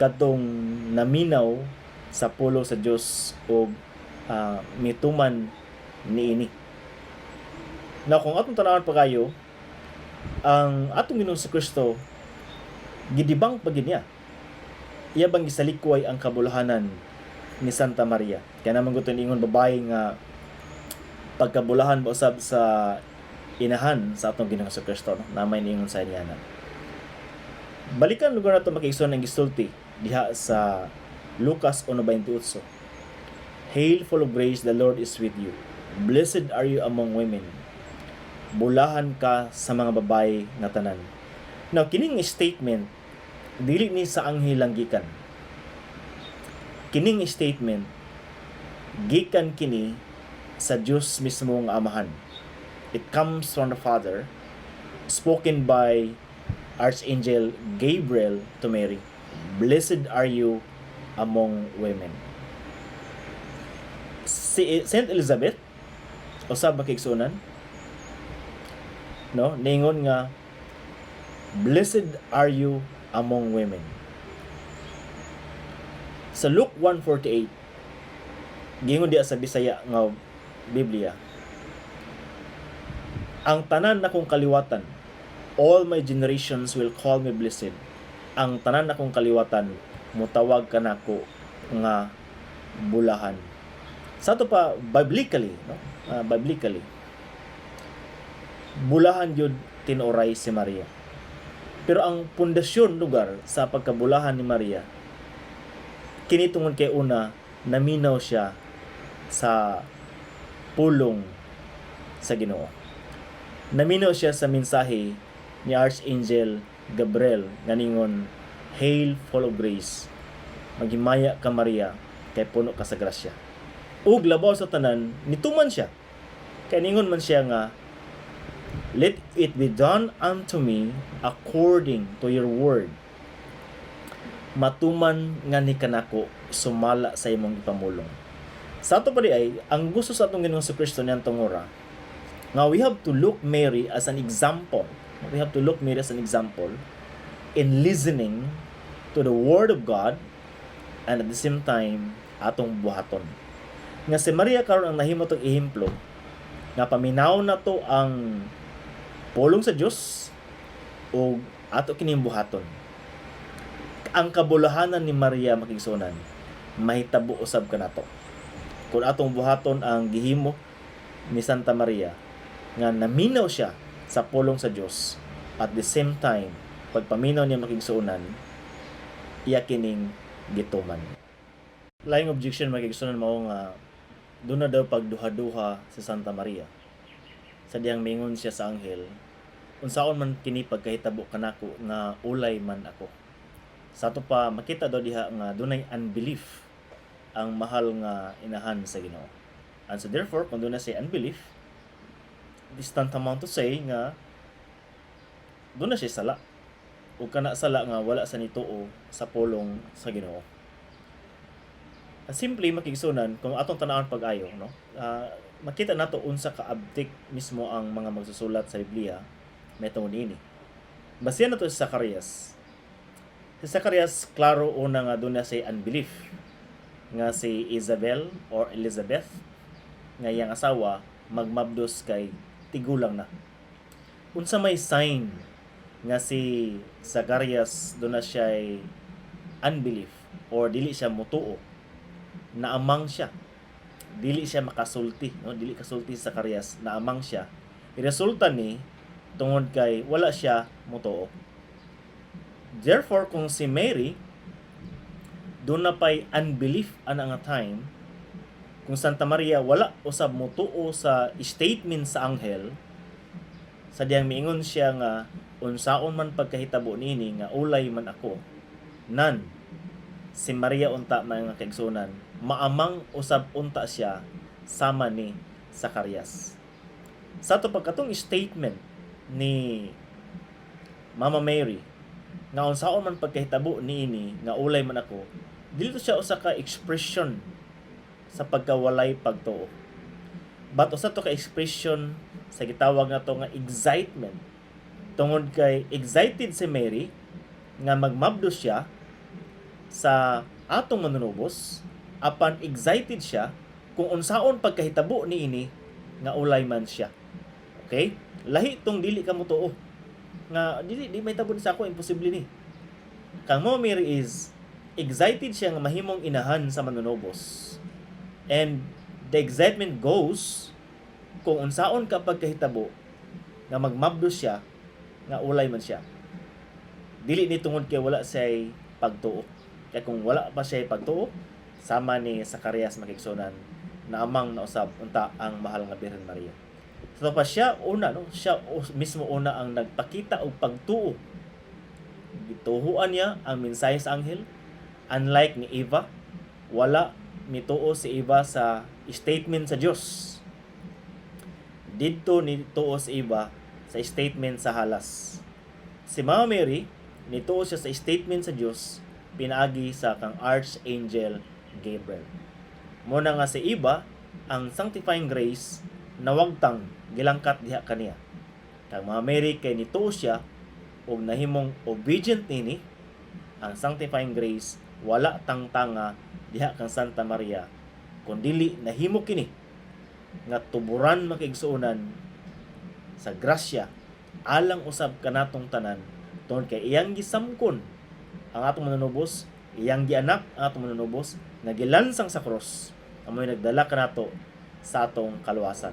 katong naminaw sa pulong sa Dios ug mituman niini. Na kung atong tanawon pa kayo, ang atong Ginoong Kristo, gi-debunk pa gid niya. Iya bang gisalikway ang kabulahanan ni Santa Maria. Kaya naman gusto ingon babae nga pagkabulahan ba usab sa inahan sa atong Ginoong Kristo, no? Na may niingon sa niya na. Balikan lugar nato, makiigsoon, ang gisulti diha sa Lucas 1:28. "Hail, full of grace, the Lord is with you. Blessed are you among women." Bulahan ka sa mga babae nga tanan. Now, kining statement, dili ni sa anghel lang gikan. Kining statement, gikan kini sa Dios mismo nga Amahan. It comes from the Father, spoken by Archangel Gabriel to Mary. "Blessed are you among women." Si Saint Elizabeth, usab, makigsuonan, no, ningon nga, "Blessed are you among women." Sa Luke 1:48, gingon diya sa Bisaya nga Biblia, "Ang tanan nakong kaliwatan, all my generations will call me blessed. Ang tanan nakong kaliwatan mutawag kanako nga bulahan." Sa ato pa, biblically, no? Biblically, bulahan yun tinuoray si Maria. Pero ang pundasyon lugar sa pagkabulahan ni Maria, kini tungod kay una, naminaw siya sa pulong sa Ginoo. Naminaw siya sa mensahe ni Archangel Gabriel nga ningon, "Hail, full of grace. Maghimaya ka, Maria, kay puno ka sa grasya." Ug labaw sa tanan, nituman siya. Kay ningon man siya nga, "Let it be done unto me according to your word." Matuman nga ni kanako sumala sa imong ipamulong. Sa ato pa di ay, ang gusto sa atong Ginoong Kristo niyang tungura, nga we have to look Mary as an example. We have to look Mary as an example in listening to the word of God and at the same time atong buhaton. Nga si Maria karon ang nahimo tong ehemplo nga paminaw na to ang pulong sa Dios ug ato kining buhaton. Ang kabulahanan ni Maria, makigsuonan, mahitabo usab kanato. Kung atong buhaton ang gihimo ni Santa Maria nga naminaw siya sa pulong sa Dios, at the same time pagpaminaw niya, makigsuonan, iya kining gituman. Laing objection, makigsuonan, mao nga doon na daw pagduha-duha si Santa Maria sa diyang mingon siya sa anghel, "Unsaon man kini pagkahitabo kanako nga ulay man ako?" Sa ato pa, makita daw diha nga dunay unbelief ang mahal nga inahan sa Ginoo. And so therefore, kung doon na siya unbelief, this tantamount to say nga doon na siya sala. O kana sala nga wala sa nituo sa pulong sa Ginoo. Simply, makigsuonan, kung atong tan-awon pag-ayo, no? Makita nato unsa ka abtik mismo ang mga magsusulat sa Biblia may tungod niini. Basihan nato si Zacarias. Si Zacarias, klaro una nga doon na siya unbelief nga si Isabel or Elizabeth nga iyang asawa magmabdos kay tigulang na. Unsa may sign nga si Zacarias duna siya unbelief or dili siya mutuo? Naamang siya. Dili siya makasulti, no? Dili kasulti si Zacarias, naamang siya. Resulta ni tungod kay wala siya mutuo. Therefore, kung si Mary duna pay unbelief ana nga time, kung Santa Maria wala usab mutuo sa statement sa anghel sa diyang miingon siya nga unsaon man pagkahitabo niini nga ulay man ako, nan si Maria unta, mga kaigsunan, maamang usab unta siya sama ni Zacarias. Sa ato pagkatong statement ni Mama Mary nga unsaon man pagkahitabo niini nga ulay man ako, dili to siya usa ka expression sa pagkawalay pagtuo. But usa to ka expression sa gitawag nato nga excitement. Tungod kay excited si Mary nga magmabdos siya sa atong Manunubos, apan excited siya kung unsaon pagkahitabo niini nga ulay man siya. Okay? Lahi tong dili ka motuo nga dili di mahitabo ni sa ako, imposible ni. Kang Mama Mary is excited siya nga mahimong inahan sa Manunubos. And the excitement goes kung unsaon ka pagkahitabo nga magmabdos siya nga ulay man siya. Dili ni tungod kay wala siya'y pagtuo. Kaya kung wala pa siya pagtuo, sama ni Zacarias, mga kaigsuonan, naamang na usab unta ang mahal nga Birhen Maria. So pa siya una, no, siya mismo una ang nagpakita og pagtuo. Gituhuan niya ang mensahe sa anghel. Unlike ni Eva, wala mituo si Eva sa statement sa Dios. Didto nituo si Eva sa statement sa halas. Si Mama Mary, nituo siya sa statement sa Dios pinaagi sa kang Archangel Gabriel. Mao na nga si Eva, ang sanctifying grace nawagtang gilangkat diha kaniya. Kang Mama Mary kay nituo siya ug nahimong obedient nini, ang sanctifying grace wala tangtanga diha kang Santa Maria kun dili nahimo kini nga tuburan, mga kaigsuonan, sa grasya alang usab kanatong tanan tungod kay iyang gisamkon ang atong Manunubos, iyang gianak ang atong Manunubos nga gilansang sa cross amoy nagdala kanato sa atong kaluwasan.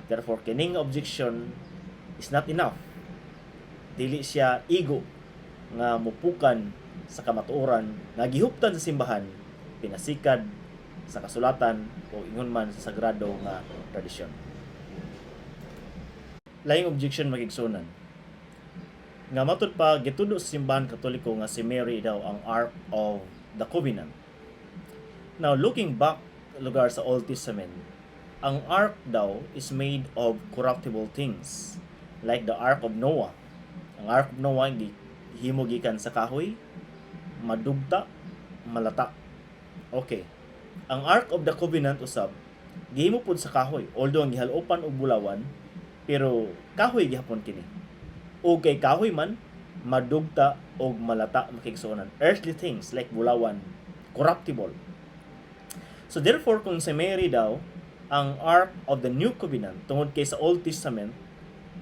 Therefore, kining objection is not enough. Dili siya igo nga mupukan sa kamatuoran nga gihuptan sa simbahan pinasikad sa kasulatan o ingon man sa sagrado nga tradisyon. Laing objection, mga kaigsuonan, nga matud pa gitudo sa Simbahan Katoliko nga si Mary daw ang Ark of the Covenant. Now, looking back lugar sa Old Testament, ang ark daw is made of corruptible things like the Ark of Noah. Ang Ark of Noah gihimo gikan sa kahoy, madugta, malata. Okay. Ang Ark of the Covenant usab gihimo pud sa kahoy, although ang gihalopan og bulawan, pero kahoy gihapon kini. O kay kahoy man, madugta og malata, mga kaigsuonan. Earthly things like bulawan, corruptible. So therefore, kung si Mary daw ang Ark of the New Covenant, tungod kay sa Old Testament,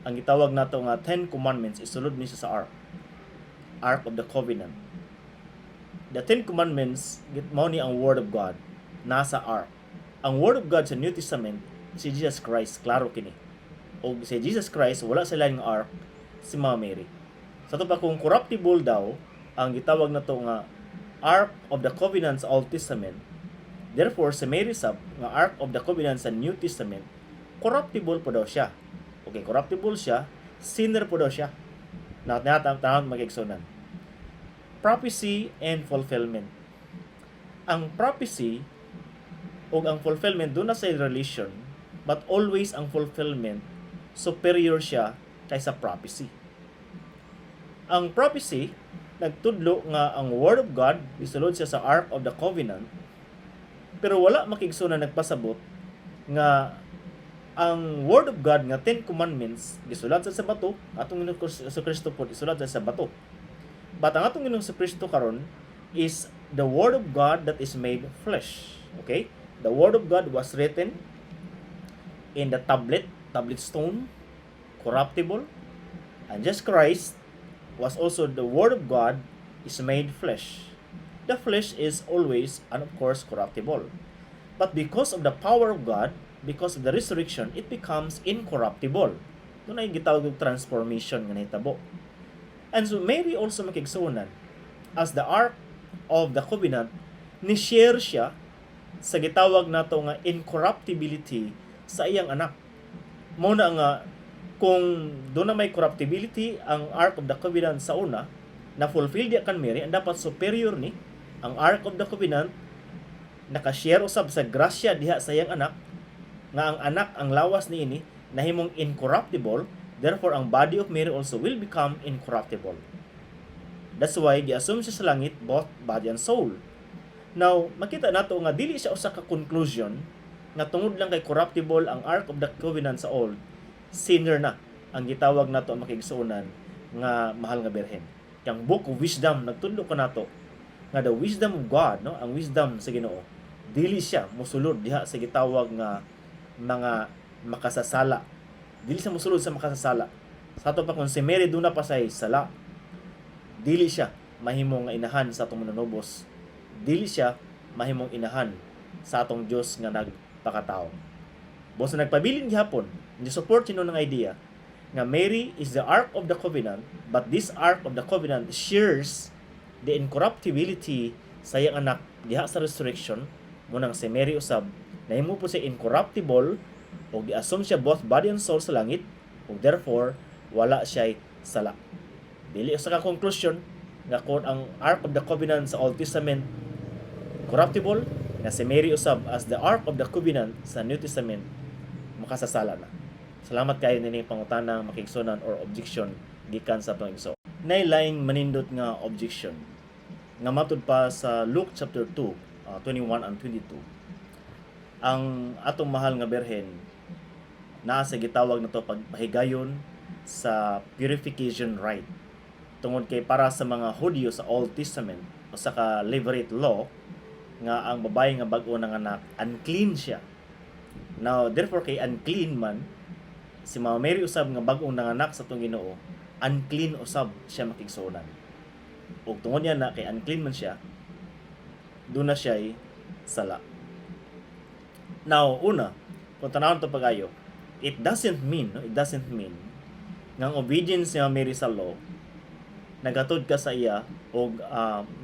ang gitawag nato nga Ten Commandments isulod ni siya sa Ark. Ark of the Covenant. The Ten Commandments mao ni ang Word of God nasa Ark. Ang Word of God sa New Testament si Jesus Christ, klaro kini. O si Jesus Christ wala sa laing ark si Mama Mary. Sa ato pa, kung corruptible daw ang gitawag nato nga Ark of the Covenant sa Old Testament, therefore si Mary sab nga Ark of the Covenant sa New Testament, corruptible po daw siya. Okay, corruptible siya, sinner po daw siya. Na tanawon, mga kaigsuonan. Prophecy and fulfillment. Ang prophecy o ang fulfillment duna sa relation, but always ang fulfillment superior siya kaysa prophecy. Ang prophecy nagtudlo nga ang Word of God gisulod siya sa Ark of the Covenant, pero wala, mga kaigsuonan, nagpasabot nga ang Word of God nga Ten Commandments gisulat sa bato. Atong Ginoong Kristo po isulat sa bato. But ang atong Ginoong Kristo karon is the Word of God that is made flesh. Okay? The Word of God was written in the tablet stone, corruptible. And Jesus Christ was also the Word of God is made flesh. The flesh is always and of course corruptible. But because of the power of God, because of the resurrection, it becomes incorruptible. Duna gitawag og transformation nga nahitabo. And so Mary also, mga kaigsuonan, as the Ark of the Covenant, ni-share siya sa gitawag nato nga incorruptibility sa iyang anak. Mao na nga kung duna may corruptibility ang Ark of the Covenant sa una, na fulfill diya kan Mary, ang dapat superior ni ang Ark of the Covenant naka-share usab sa grasya diha sa iyang anak, nga ang anak, ang lawas niini nahimong incorruptible. Therefore, ang body of Mary also will become incorruptible. That's why gi-assume siya sa langit, both body and soul. Now, makita nato nga dili siya usa ka conclusion nga tungod lang kay corruptible ang Ark of the Covenant sa old, sinner na ang gitawag nato, mga kaigsuonan, nga mahal nga Birhen. Yang Book of Wisdom nagtudlo kanato nga the wisdom of God, no, ang wisdom sa Ginoo, dili siya mosulod diha sa gitawag nga mga makasasala. Dili siya mosulod sa makasasala. Sa ato pa, kung si Mary duna pa say sala, dili siya mahimong nga inahan sa atong Manunubos. Dili siya mahimong inahan sa atong Dios nga nagpakatao. Busa nagpabilin gihapon, ni support yun ng idea nga Mary is the Ark of the Covenant, but this Ark of the Covenant shares the incorruptibility sa iyang anak diha sa resurrection. Mao nang si Mary usab nahimo pod siya incorruptible ug gi-assume siya both body and soul sa langit ug therefore wala siya sala. Dili usa ka conclusion nga kung ang Ark of the Covenant sa Old Testament corruptible, nga si Mary usab as the Ark of the Covenant sa New Testament makasasala na. Salamat kayo nini pangutana, mga kaigsuonan, or objection gikan sa atong igsoon. Nay laing manindot nga objection nga matud pa sa Luke chapter 2, 21 and 22. Ang atong mahal nga Birhen naa sa gitawag na to pagpahigayon sa purification rite. Tungod kay para sa mga Hudyo sa Old Testament, usa ka Levirate law nga ang babae nga bag-o nanganak, unclean siya. Now, therefore, kay unclean man si Mama Mary usab nga bag-ong nanganak sa atong Ginoo, unclean usab siya, mga kaigsuonan. Ug tungod niya na kay unclean man siya, duna siya sala. Now, una, kung tanawon to pag-ayo, it doesn't mean, no? It doesn't mean nga ang obedience ni Mama Mary sa law nagatod ka sa iya o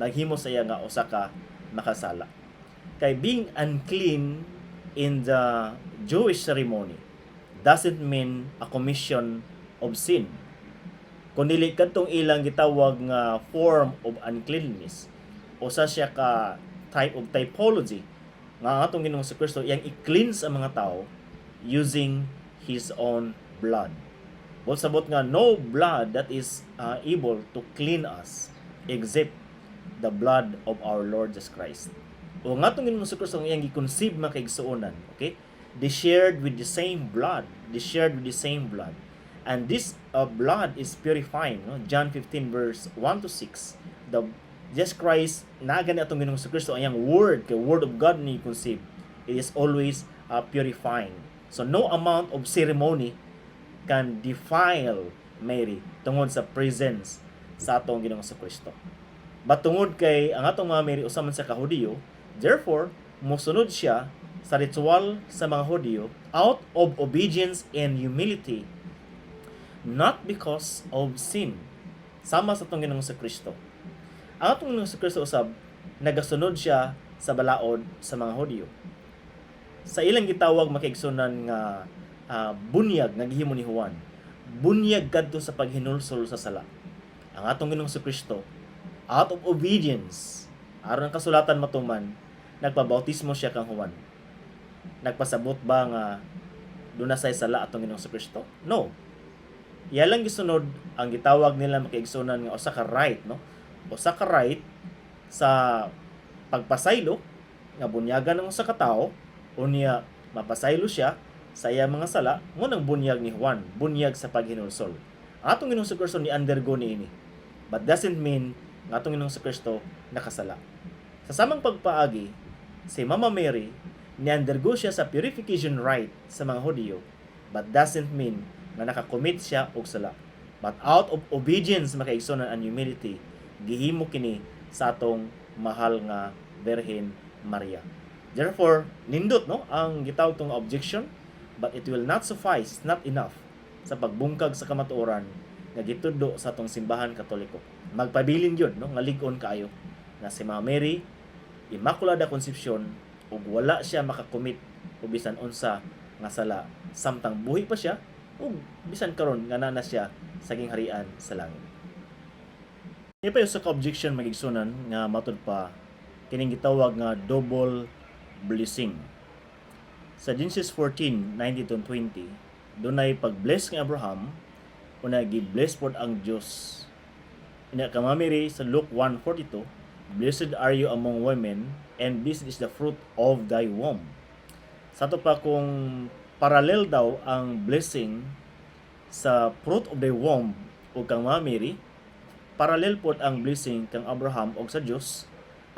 naghimo sa iya nga usa ka makasala. Kay being unclean in the Jewish ceremony doesn't mean a commission of sin. Kung dili kadtong ilang gitawag nga form of uncleanness, usa siya ka type of typology nga ang atong Ginoong Kristo iyang i-cleanse ang mga tao using His own blood. Buot sabot nga no blood that is able to clean us except the blood of our Lord Jesus Christ. O nga atong Ginoong Kristo ang iyang gi-conceive, mga kaigsuonan, okay? They shared with the same blood. They shared with the same blood. And this blood is purifying, no? John 15 verse 1 to 6. The Jesus Christ, naa gani atong Ginoong Kristo ang iyang word, kay word of God ni conceive. It is always purifying. So no amount of ceremony can defile Mary tungod sa presence sa atong Ginoong Kristo. But tungod kay ang atong Mama Mary usa man sa ka Hudiyo, therefore mosunod siya sa ritual sa mga Hudiyo out of obedience and humility, not because of sin. Sama sa atong Ginoong Kristo. Ang atong Ginoong Kristo usab nagasunod siya sa balaod sa mga Hudiyo. Sa ilang gitawag, mga kaigsuonan, nga bunyag nga gihimo ni Juan, bunyag kadto sa paghinulsol sa sala. Ang atong Ginoong Kristo, out of obedience, aron ang kasulatan matuman, nagpabautismo siya kang Juan. Nagpasabot ba nga duna say sala atong Ginoong Kristo? No. Iya lang gisunod ang gitawag nila, mga kaigsuonan, nga usa ka rite, no? Usa ka rite sa pagpasaylo nga bunyagan ng usa ka tawo, unya mapasaylo siya sa iya mga sala mao nang bunyag ni Juan, bunyag sa paghinulsol. Ang atong Ginoong Kristo ni undergo niini. But doesn't mean nga atong Ginoong Kristo nakasala. Sa samang pagpaagi, si Mama Mary Ni-undergo siya sa purification rite sa mga Hudiyo, but doesn't mean nga nakakommit siya og sala. But out of obedience, mga kaigsuonan, and humility, gihimo kini sa atong mahal nga Birhen Maria. Therefore, nindot, no, ang gitawag tong objection, but it will not suffice, it's not enough sa pagbungkag sa kamatuoran nga gitudlo sa atong Simbahan Katoliko. Magpabilin yun, no, nga lig-on kaayo nga si Mama Mary Immaculada Concepcion ug wala siya makakomit o bisan unsa nga sala samtang buhi pa siya ug bisan karon nga naa na siya sa gingharian sa langit. Niya pa yung sa objection, mga igsuonan, nga matud pa kining gitawag nga double blessing. Sa Genesis 14:19 to 20, dunay pag-bless ng Abraham, una gi-bless pod ang Dios. Ina kang Mary sa Luke 1:42, "Blessed are you among women, and blessed is the fruit of thy womb." Sa ato pa, kung parallel daw ang blessing sa fruit of thy womb o kang Mama Mary, parallel pod ang blessing kang Abraham og sa Dios,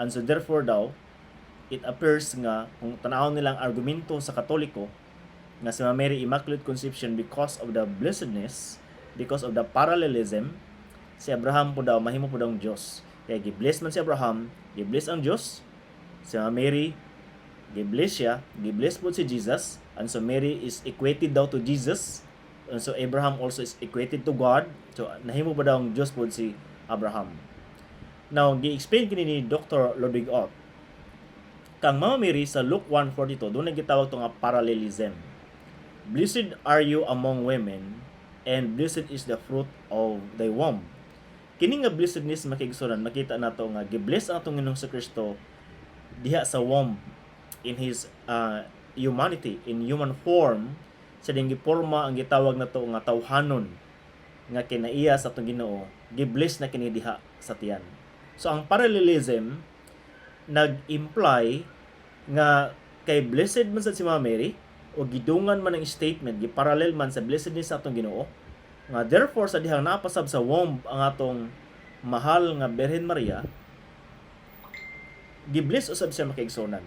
and so therefore daw it appears nga kung tanawon nilang argumento sa Katoliko nga si Mama Mary Immaculate Conception because of the blessedness, because of the parallelism, si Abraham po daw mahimo po daw ang Dios. Kaya gi-bless man si Abraham, gi-bless ang Dios, si Mama Mary gi-bless siya, gi-bless po si Jesus, and so Mary is equated daw to Jesus, and so Abraham also is equated to God, so nahimo pa daw ang Dios po si Abraham. Now, gi-explain kini ni Dr. Ludwig Ott. Kang Mama Mary sa Luke 1:42, doon gitawag to nga parallelism. "Blessed are you among women, and blessed is the fruit of thy womb." Kini nga blessedness, mga kaigsuonan, makita nato nga gi-bless ang atong Ginoong Kristo diha sa womb in his humanity, in human form, sa ding giporma ang gitawag nato nga tawhanon nga kinaiya sa atong Ginoo, gi-bless na kini diha sa tiyan. So ang parallelism nag-imply nga kay blessed man sa si Mama Mary o gidungan man ang statement, giparallel man sa blessedness sa atong Ginoo, nga therefore sa dihang napasab sa womb ang atong mahal nga Birhen Maria, gi-bless usab siya, mga kaigsuonan.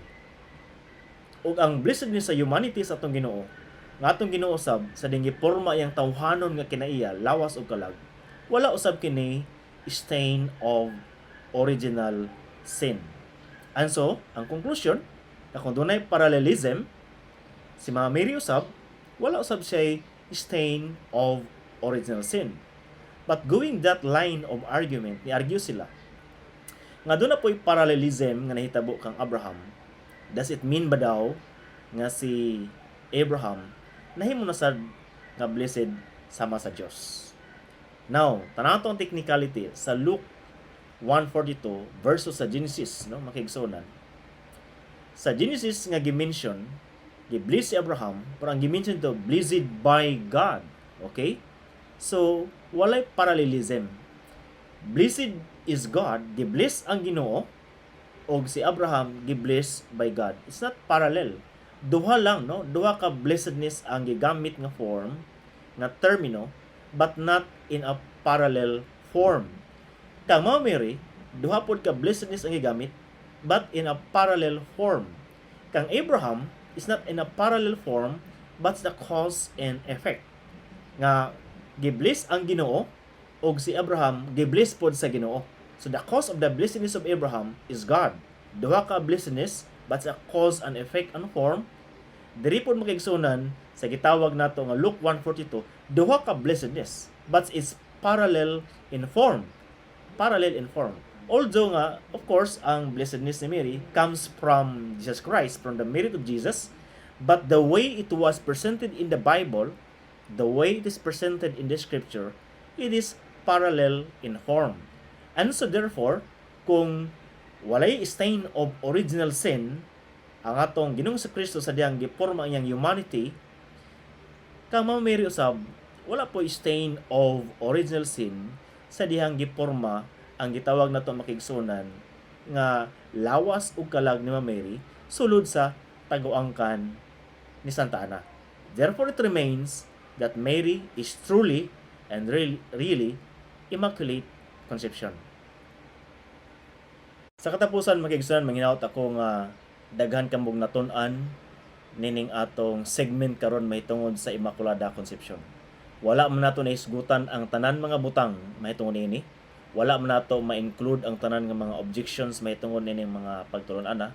Ug ang blessedness sa humanity sa atong Ginoo, nga atong Ginoo sab sa ding giporma iyang tawhanon nga kinaiya, lawas ug kalag, wala usab kini stain of original sin. And so ang conclusion na kung dunay parallelism, si Mama Mary usab wala usab siya stain of original sin. But going that line of argument, ni-argue sila nga doon na po'y parallelism nga nahitabo kang Abraham. Does it mean ba daw nga si Abraham nahimo na sad nga blessed sama sa Dios? Now, tanaw ang technicality sa Luke 1:42 versus sa Genesis, no, mga kaigsuonan. Sa Genesis nga gi-mention, gi-bless si Abraham, pero ang gi-mention to, blessed by God. Okay? So, walay parallelism. Blessed is God, gi-bless ang Ginoo, og si Abraham gi-bless by God. It's not parallel. Duha lang, no? Duha ka blessedness ang gigamit nga form, nga termino, but not in a parallel form. Kang Mama Mary, duha pod ka blessedness ang gigamit, but in a parallel form. Kang Abraham is not in a parallel form, but the cause and effect. Nga gi-bless ang Ginoo og si Abraham gi-bless pod sa Ginoo. So the cause of the blessedness of Abraham is God. Duha ka blessedness, but sa cause and effect ang form. Diri pod, mga kaigsuonan, sa gitawag nato nga Luke 1:42, duha ka blessedness, but it's parallel in form. Parallel in form. Although nga, of course, ang blessedness ni Mary comes from Jesus Christ, from the merit of Jesus, but the way it was presented in the Bible, the way it is presented in the scripture, it is parallel in form. And so therefore, kung walay stain of original sin ang atong Ginoong sa Kristo sa diyang giporma ang iyang humanity, kang Mama Mary usab wala po stain of original sin sa dihang giporma ang gitawag nato, mga kaigsuonan, nga lawas ug kalag ni Mama Mary sulod sa taguangkan ni Santa Ana. Therefore, it remains that Mary is truly and really, really Immaculate Conception. Sa katapusan, mga kaigsuonan, manghinaot ako nga daghan kamong natun-an nining atong segment karon mahitungod sa Immaculada Concepcion. Wala man nato nahisgutan ang tanan mga butang mahitungod niini. Wala man nato ma-include ang tanan nga mga objections mahitungod nining mga pagtulon-ana.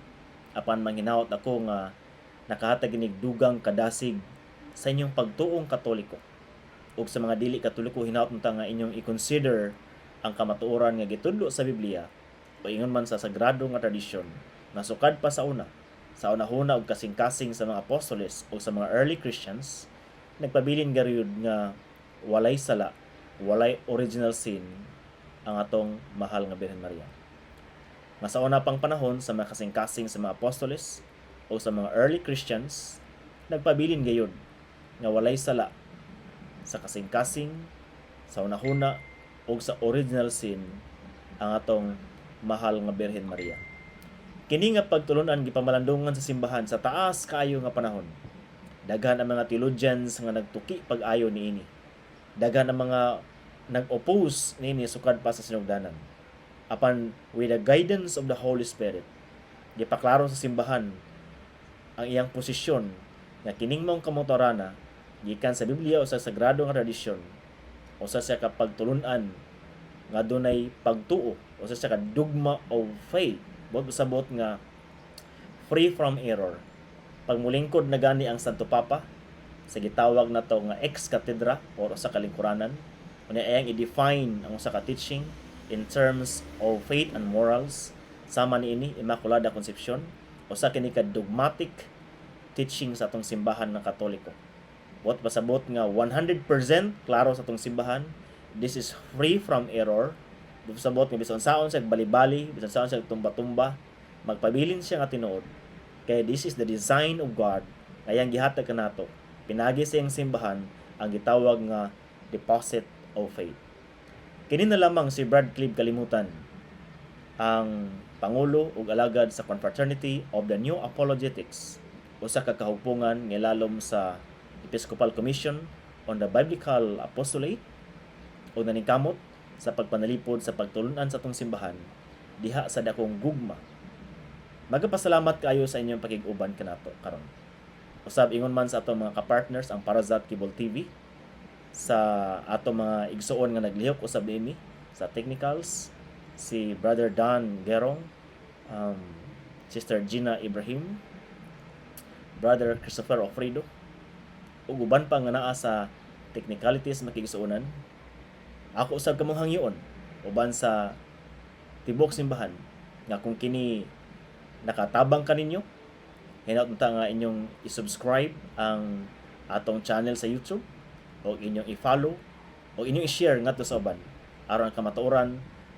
Apan manghinaot ako nga nakahatag inig dugang kadasig sa inyong pagtuong Katoliko. Ug sa mga dili Katoliko, hinaot unta nga inyong i-consider ang kamatuoran nga gitudlo sa Biblia o ingon man sa sagrado nga tradisyon nga sukad pa sa una, sa unahuna og kasing-kasing sa mga apostoles o sa mga early Christians, nagpabilin gayud nga walay sala, walay original sin ang atong mahal nga Birhen Maria. Nga sa una pang panahon sa mga kasing-kasing sa mga apostoles o sa mga early Christians, nagpabilin gayud nga walay sala sa kasing-kasing, sa unahuna o sa original sin ang atong mahal nga Birhen Maria. Kini nga pagtulunan gipamalandungan sa simbahan sa taas kaayo nga panahon. Daghan ang mga theologians nga nagtuki pag-ayo niini. Daghan ang mga nag-oppose niini sukad pa sa sinugdanan. Apan with the guidance of the Holy Spirit, gipaklaro sa simbahan ang iyang posisyon nga kining maong kamatuorana gikan sa Biblia o sa sagrado nga tradisyon, usa siya ka pagtulunan nga dunay pagtuo, usa siya ka dogma of faith, buot sabot nga free from error. Pagmulingkod na gani ang Santo Papa sa gitawag nato nga ex cathedra or usa ka lingkuranan, unya iyang i-define ang usa ka teaching in terms of faith and morals sama niini Immaculada Concepcion, usa kini ka dogmatic teaching sa atong simbahan ng Katoliko. Buot pasabot nga 100% klaro sa atong simbahan, this is free from error. Buot pasabot nga bisan saon siya balibali, bisan saon siya tumba-tumba, magpabilin siya nga tinuod. Kay this is the design of God nga iyang gihatag kanato pinaagi sa iyang simbahan, ang gitawag nga deposit of faith. Kini na lamang si Brad Clib Kalimutan, ang pangulo ug alagad sa Confraternity of the New Apologetics, usa ka kahugpungan nga lalom sa Episcopal Commission on the Biblical Apostolate o naningkamot sa pagpanalipod sa pagtulunan sa atong simbahan diha sa dakong gugma. Magapasalamat kaayo sa inyong pakig-uban kanato karon. Usab ingon man sa atong mga kapartners, ang Parazat Cable TV, sa atong mga igsuon nga naglihok usab niini sa technicals, si Brother Dan Gerong, Sister Gina Ibrahim, Brother Christopher Ofredo, ug uban pa nga naa sa technicalities, mga kaigsuonan. Ako usab kamong hangyoon uban sa tibuok simbahan nga kung kini nakatabang kaninyo, hinaot unta nga inyong i-subscribe ang atong channel sa YouTube o inyong i-follow o inyong i-share ngadto sa uban aron ang kamatuoran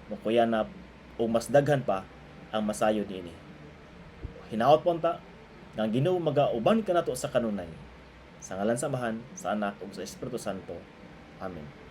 mokuyanap o mas daghan pa ang masayod niini. Hinaot po unta nga ang Ginoo magauban kanato sa kanunay. Sa ngalan sa Amahan, sa Anak ug sa Espiritu Santo. Amen.